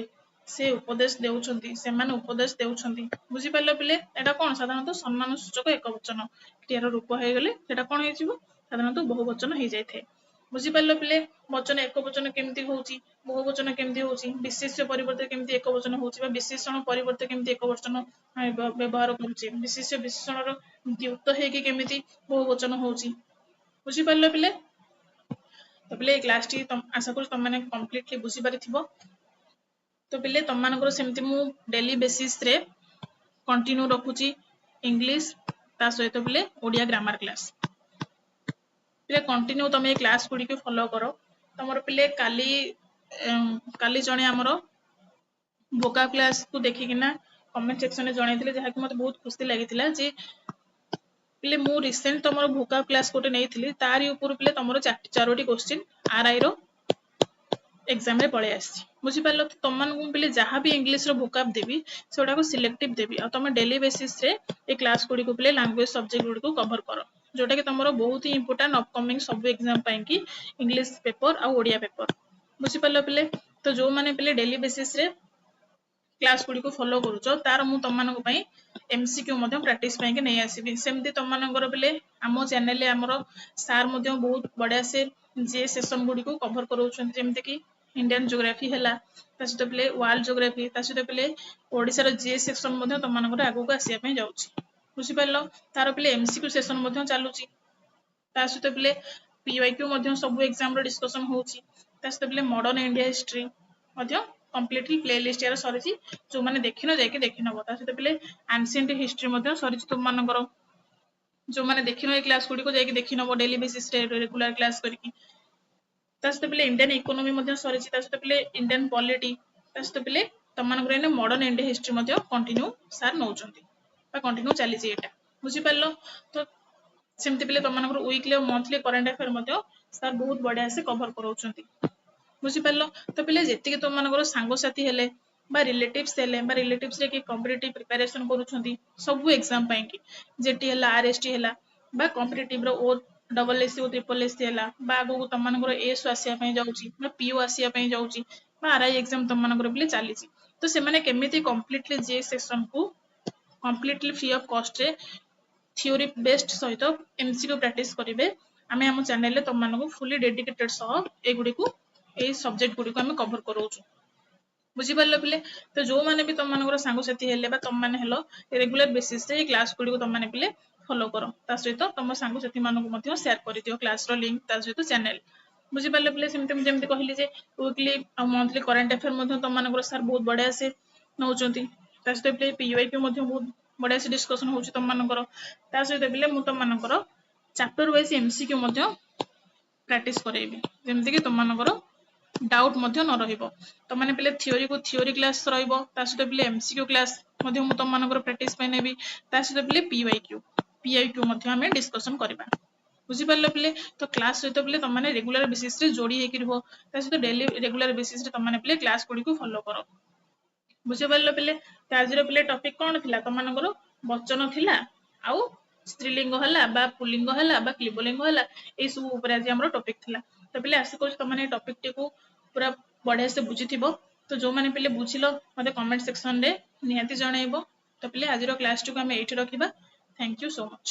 Speaker 1: ସେ ଉପଦେଶ ଦେଉଛନ୍ତି, ସେମାନେ ଉପଦେଶ ଦେଉଛନ୍ତି। ବୁଝିପାରିଲ ପିଲେ? ଏଇଟା କଣ? ସାଧାରଣତଃ ସମ୍ମାନ ସୂଚକ ଏକ ବଚନ କ୍ରିୟାର ରୂପ ହେଇଗଲେ ସେଟା କଣ ହେଇଯିବ? ସାଧାରଣତଃ ବହୁବଚନ ହେଇଯାଇଥାଏ। ବୁଝିପାରିଲ ପିଲେ? ବଚନ ଏକ ବଚନ କେମିତି ହଉଛି, ବହୁବଚନ କେମିତି ହଉଛି, ବିଶେଷ୍ୟ ପରିବର୍ତ୍ତେ କେମିତି ଏକ ବଚନ ହଉଛି ବା ବିଶେଷଣ ପରିବର୍ତ୍ତେ କେମିତି ଏକ ବଚନ ବ୍ୟବହାର କରୁଛେ, ବିଶେଷ୍ୟ ବିଶେଷଣର ଦ୍ୟୁତ ହେଇକି କେମିତି ବହୁବଚନ ହଉଛି। ବୁଝିପାରିଲ ପିଲେ? ତ ପିଲେ, ଏଇ କ୍ଲାସଟି ଆଶା କରୁଛି ତମମାନେ କମ୍ପ୍ଲିଟଲି ବୁଝିପାରିଥିବ। ତ ପିଲେ, ତମମାନଙ୍କର ସେମିତି ମୁଁ ଡେଲି ବେସିସରେ କଣ୍ଟିନ୍ୟୁ ରଖୁଛି ଇଂଲିଶ, ତା ସହିତ ପିଲେ ଓଡ଼ିଆ ଗ୍ରାମାର କ୍ଲାସ। ପିଲେ, କଣ୍ଟିନ୍ୟୁ ତମେ ଏ କ୍ଲାସ ଗୁଡିକୁ ଫଲୋ କର। ତମର ପିଲେ କାଲି କାଲି ଜଣେ ଆମର ଭୋକାବ କ୍ଲାସକୁ ଦେଖିକିନା କମେଣ୍ଟ ସେକ୍ସନରେ ଜଣେଇଥିଲେ, ଯାହାକି ମତେ ବହୁତ ଖୁସି ଲାଗିଥିଲା ଯେ ପିଲେ, ମୁଁ ରିସେଣ୍ଟ ତମର ଭୋକାବ କ୍ଲାସ ଗୋଟେ ନେଇଥିଲି, ତାରି ଉପରୁ ପିଲେ ତମର ଚାରୋଟି କୋଶ୍ଚିନ୍ ଆର I ର ଏକ୍ସାମରେ ପଳେଇ ଆସିଛି। ବୁଝିପାରିଲ? ତ ତମମାନଙ୍କୁ ମୁଁ ପିଲେ ଯାହା ବି ଇଂଲିଶର ଭୋକାବ ଦେବି, ସେଗୁଡାକୁ ସିଲେକ୍ଟିଭ ଦେବି। ଆଉ ତମେ ଡେଲି ବେସିସରେ ଏ କ୍ଲାସ ଗୁଡିକୁ ପିଲେ ଲାଙ୍ଗୁଏଜ ସବଜେକ୍ଟ ଗୁଡିକୁ କଭର କର, ଯୋଉଟା କି ତମର ବହୁତ ହି ଇମ୍ପୋର୍ଟାଣ୍ଟ ଅପକମିଂ ସବୁ ଏକ୍ସାମ ପାଇଁ କି ଇଂଲିଶ ପେପର ଆଉ ଓଡ଼ିଆ ପେପର। ବୁଝିପାରିଲ ପିଲେ? ତ ଯୋଉମାନେ ପିଲେ ଡେଲି ବେସିସରେ କ୍ଲାସ ଗୁଡିକୁ ଫଲୋ କରୁଛ, ତାର ମୁଁ ତମମାନଙ୍କ ପାଇଁ ଏମସିକ୍ୟୁ ମଧ୍ୟ ପ୍ରାକ୍ଟିସ ପାଇଁକି ନେଇ ଆସିବି। ସେମିତି ତମମାନଙ୍କର ପିଲେ ଆମ ଚ୍ୟାନେଲରେ ଆମର ସାର୍ ମଧ୍ୟ ବହୁତ ବଢିଆ ସେ ଯେ ସେସନ ଗୁଡିକୁ କଭର କରାଉଛନ୍ତି। ଯେମିତି କି ଇଣ୍ଡିଆନ ଜୋଗ୍ରାଫି ହେଲା, ତା ସହିତ ପିଲେ ୱାର୍ଲଡ ଜୋଗ୍ରାଫି, ତା ସହିତ ପିଲେ ଓଡିଶାର ଜିଏସ୍ ସେକ୍ସନ ମଧ୍ୟ ତମମାନଙ୍କର ଆଗକୁ ଆସିବା ପାଇଁ ଯାଉଛି। ବୁଝିପାରିଲ? ତାର ପିଲେ ଏମସିକ୍ୟୁ ସେସନ ମଧ୍ୟ ଚାଲୁଛି। ତା ସହିତ ପିଲେ ପିୱାଇକ୍ୟୁ ମଧ୍ୟ ସବୁ ଏକ୍ସାମର ଡିସ୍କସନ ହଉଛି। ତା ସହିତ ପିଲେ ମଡର୍ନ ଇଣ୍ଡିଆ ହିଷ୍ଟ୍ରି ମଧ୍ୟ କମ୍ପ୍ଲିଟଲି ପ୍ଲେ ଲିଷ୍ଟ ୟାର ସରିଛି। ଯୋଉମାନେ ଦେଖିନ, ଯାଇକି ଦେଖିନବ। ତା ସହିତ ପିଲେ ଆନସିଏଣ୍ଟ ହିଷ୍ଟ୍ରି ମଧ୍ୟ ସରିଛି ତୁମମାନଙ୍କର। ଯୋଉମାନେ ଦେଖିନ, ଏ କ୍ଲାସ ଗୁଡିକୁ ଯାଇକି ଦେଖିନବ ଡେଲି ବେସିସରେ ରେଗୁଲାର କ୍ଲାସ କରିକି। ତା ସହିତ ପିଲେ ଇଣ୍ଡିଆନ ଇକୋନୋମି ମଧ୍ୟ ସରିଛି। ତା ସହିତ ପିଲେ ଇଣ୍ଡିଆନ ପଲିଟି, ତା ସହିତ ପିଲେ ତମମାନଙ୍କର ଏଇନେ ମଡର୍ନ ଇଣ୍ଡିଆ ହିଷ୍ଟ୍ରି ମଧ୍ୟ କଣ୍ଟିନ୍ୟୁ ସାର୍ ନଉଛନ୍ତି ବା କଣ୍ଟିନ୍ୟୁ ଚାଲିଛି ଏଇଟା। ବୁଝିପାରିଲ? ତ ସେମିତି ପିଲେ ତମମାନଙ୍କର ୱିକଲି ଆଉ ମନ୍ଥଲି କରେଣ୍ଟ ଆଫେୟାର ମଧ୍ୟ ସାର୍ ବହୁତ ବଢିଆ ସେ କଭର କରାଉଛନ୍ତି। ବୁଝିପାରିଲ? ତ ପିଲେ, ଯେତିକି ତମମାନଙ୍କର ସାଙ୍ଗସାଥି ହେଲେ ବା ରିଲେଟିଭ୍ସ ହେଲେ ବା ରିଲେଟିଭ୍ସ ରେ କିଏ କମ୍ପିଟେଟିଭ ପ୍ରିପାରେସନ କରୁଛନ୍ତି ସବୁ ଏକ୍ସାମ ପାଇଁକି, ଜେଟି ହେଲା, ଆର ଏସ୍ ଟି ହେଲା ବା କମ୍ପିଟେଟିଭ ର ଓ ଡବଲ ଏସ୍ ସି, ଓ ଟ୍ରିପଲ ଏସ୍ ସି ହେଲା ବା ଆଗକୁ ତମମାନଙ୍କର ଏସ୍ ଆସିବା ପାଇଁ ଯାଉଛି ବା ପିଓ ଆସିବା ପାଇଁ ଯାଉଛି ବା ଆର I exam ତମମାନଙ୍କର ପିଲେ ଚାଲିଛି, ତ ସେମାନେ କେମିତି କମ୍ପ୍ଲିଟଲି ଜିଏସ୍ ସେକ୍ସନକୁ କମ୍ପ୍ଲିଟଲି ଫ୍ରି ଅଫ କଷ୍ଟରେ ଥିଓରି ବେସ୍ଡ ସହିତ ଏମସିକ୍ୟୁ ପ୍ରାକ୍ଟିସ କରିବେ। ଆମେ ଆମ ଚ୍ୟାନେଲରେ ତମମାନଙ୍କୁ ଫୁଲି ଡେଡିକେଟେଡ ସହ ଏଗୁଡିକୁ, ଏଇ ସବଜେକ୍ଟ ଗୁଡିକୁ ଆମେ କଭର କରଉଛୁ। ବୁଝିପାରିଲ ପିଲେ? ତ ଯୋଉମାନେ ବି ତମମାନଙ୍କର ସାଙ୍ଗସାଥି ହେଲେ ବା ତମମାନେ ହେଲ, ରେଗୁଲାର ବେସିସରେ ଏଇ କ୍ଲାସ ଗୁଡିକୁ ତମମାନେ ପିଲେ ଫଲୋ କର। ତା ସହିତ ତମ ସାଙ୍ଗସାଥି ମାନଙ୍କୁ ମଧ୍ୟ ସେୟାର କରିଦିଅ କ୍ଲାସର ଲିଙ୍କ, ତା ସହିତ ଚ୍ୟାନେଲ। ବୁଝିପାରିଲେ ପିଲେ? ସେମିତି ମୁଁ ଯେମିତି କହିଲି ଯେ ୱିକଲି ଆଉ ମନ୍ଥଲି କରେଣ୍ଟ ଆଫେୟାର ମଧ୍ୟ ତମମାନଙ୍କର ସାର୍ ବହୁତ ବଢିଆ ସେ ନଉଛନ୍ତି। ତା ସହିତ ପିଲେ, ପିୱାଇକ୍ୟୁ ମଧ୍ୟ ବହୁତ ବଢିଆ ସେ ଡିସ୍କସନ ହଉଛି ତମମାନଙ୍କର। ତା ସହିତ ପିଲେ, ମୁଁ ତମମାନଙ୍କର ଚାପ୍ଟର ୱାଇଜ ଏମସିକ୍ୟୁ ମଧ୍ୟ ପ୍ରାକ୍ଟିସ କରେଇବି, ଯେମିତିକି ତମମାନଙ୍କର ଡାଉଟ୍ ମଧ୍ୟ ନ ରହିବ। ତମାନେ ପିଲେ, ଥିଓରିକୁ ଥିଓରି କ୍ଲାସ ରହିବ, ତା ସହିତ ପିଲେ, ଏମସିକ୍ୟୁ କ୍ଲାସ ମଧ୍ୟ ମୁଁ ତମମାନଙ୍କର ପ୍ରାକ୍ଟିସ ପାଇଁ ନେବି। ତା ସହିତ ପିଲେ, ପିୱାଇକ୍ୟୁ, ପିଆଇକ୍ୟୁ ମଧ୍ୟ ଆମେ ଡିସ୍କସନ କରିବା। ବୁଝିପାରିଲ ପିଲେ? ତ କ୍ଲାସ ସହିତ ପିଲେ, ତମମାନେ ରେଗୁଲାର ବେସିସରେ ଯୋଡି ହେଇକି ରୁହ। ତା ସହିତ ଡେଲି ରେଗୁଲାର ବେସିସରେ ତମମାନେ ପିଲେ କ୍ଲାସ ଗୁଡିକୁ ଫଲୋ କର। ବୁଝିପାରିଲ ପିଲେ? ତ ଆଜିର ପିଲେ ଟପିକ କଣ ଥିଲା ତମମାନଙ୍କର? ବଚନ ଥିଲା ଆଉ ସ୍ତ୍ରୀଲିଙ୍ଗ ହେଲା ବା ପୁଲ୍ଲିଙ୍ଗ ହେଲା ବା କ୍ଲିବଲିଙ୍ଗ ହେଲା, ଏଇ ସବୁ ଉପରେ ଆଜି ଆମର ଟପିକ ଥିଲା। ତ ପିଲେ, ଆଶା କରୁଛି ତମମାନେ ଏଇ ଟପିକଟିକୁ ପୁରା ବଢିଆ ସେ ବୁଝିଥିବ। ତ ଯୋଉମାନେ ପିଲେ ବୁଝିଲ, ମତେ କମେଣ୍ଟ ସେକ୍ସନରେ ନିହାତି ଜଣେଇବ। ତ ପିଲେ, ଆଜିର କ୍ଲାସଟିକୁ ଆମେ ଏଇଠି ରଖିବା। Thank you so much.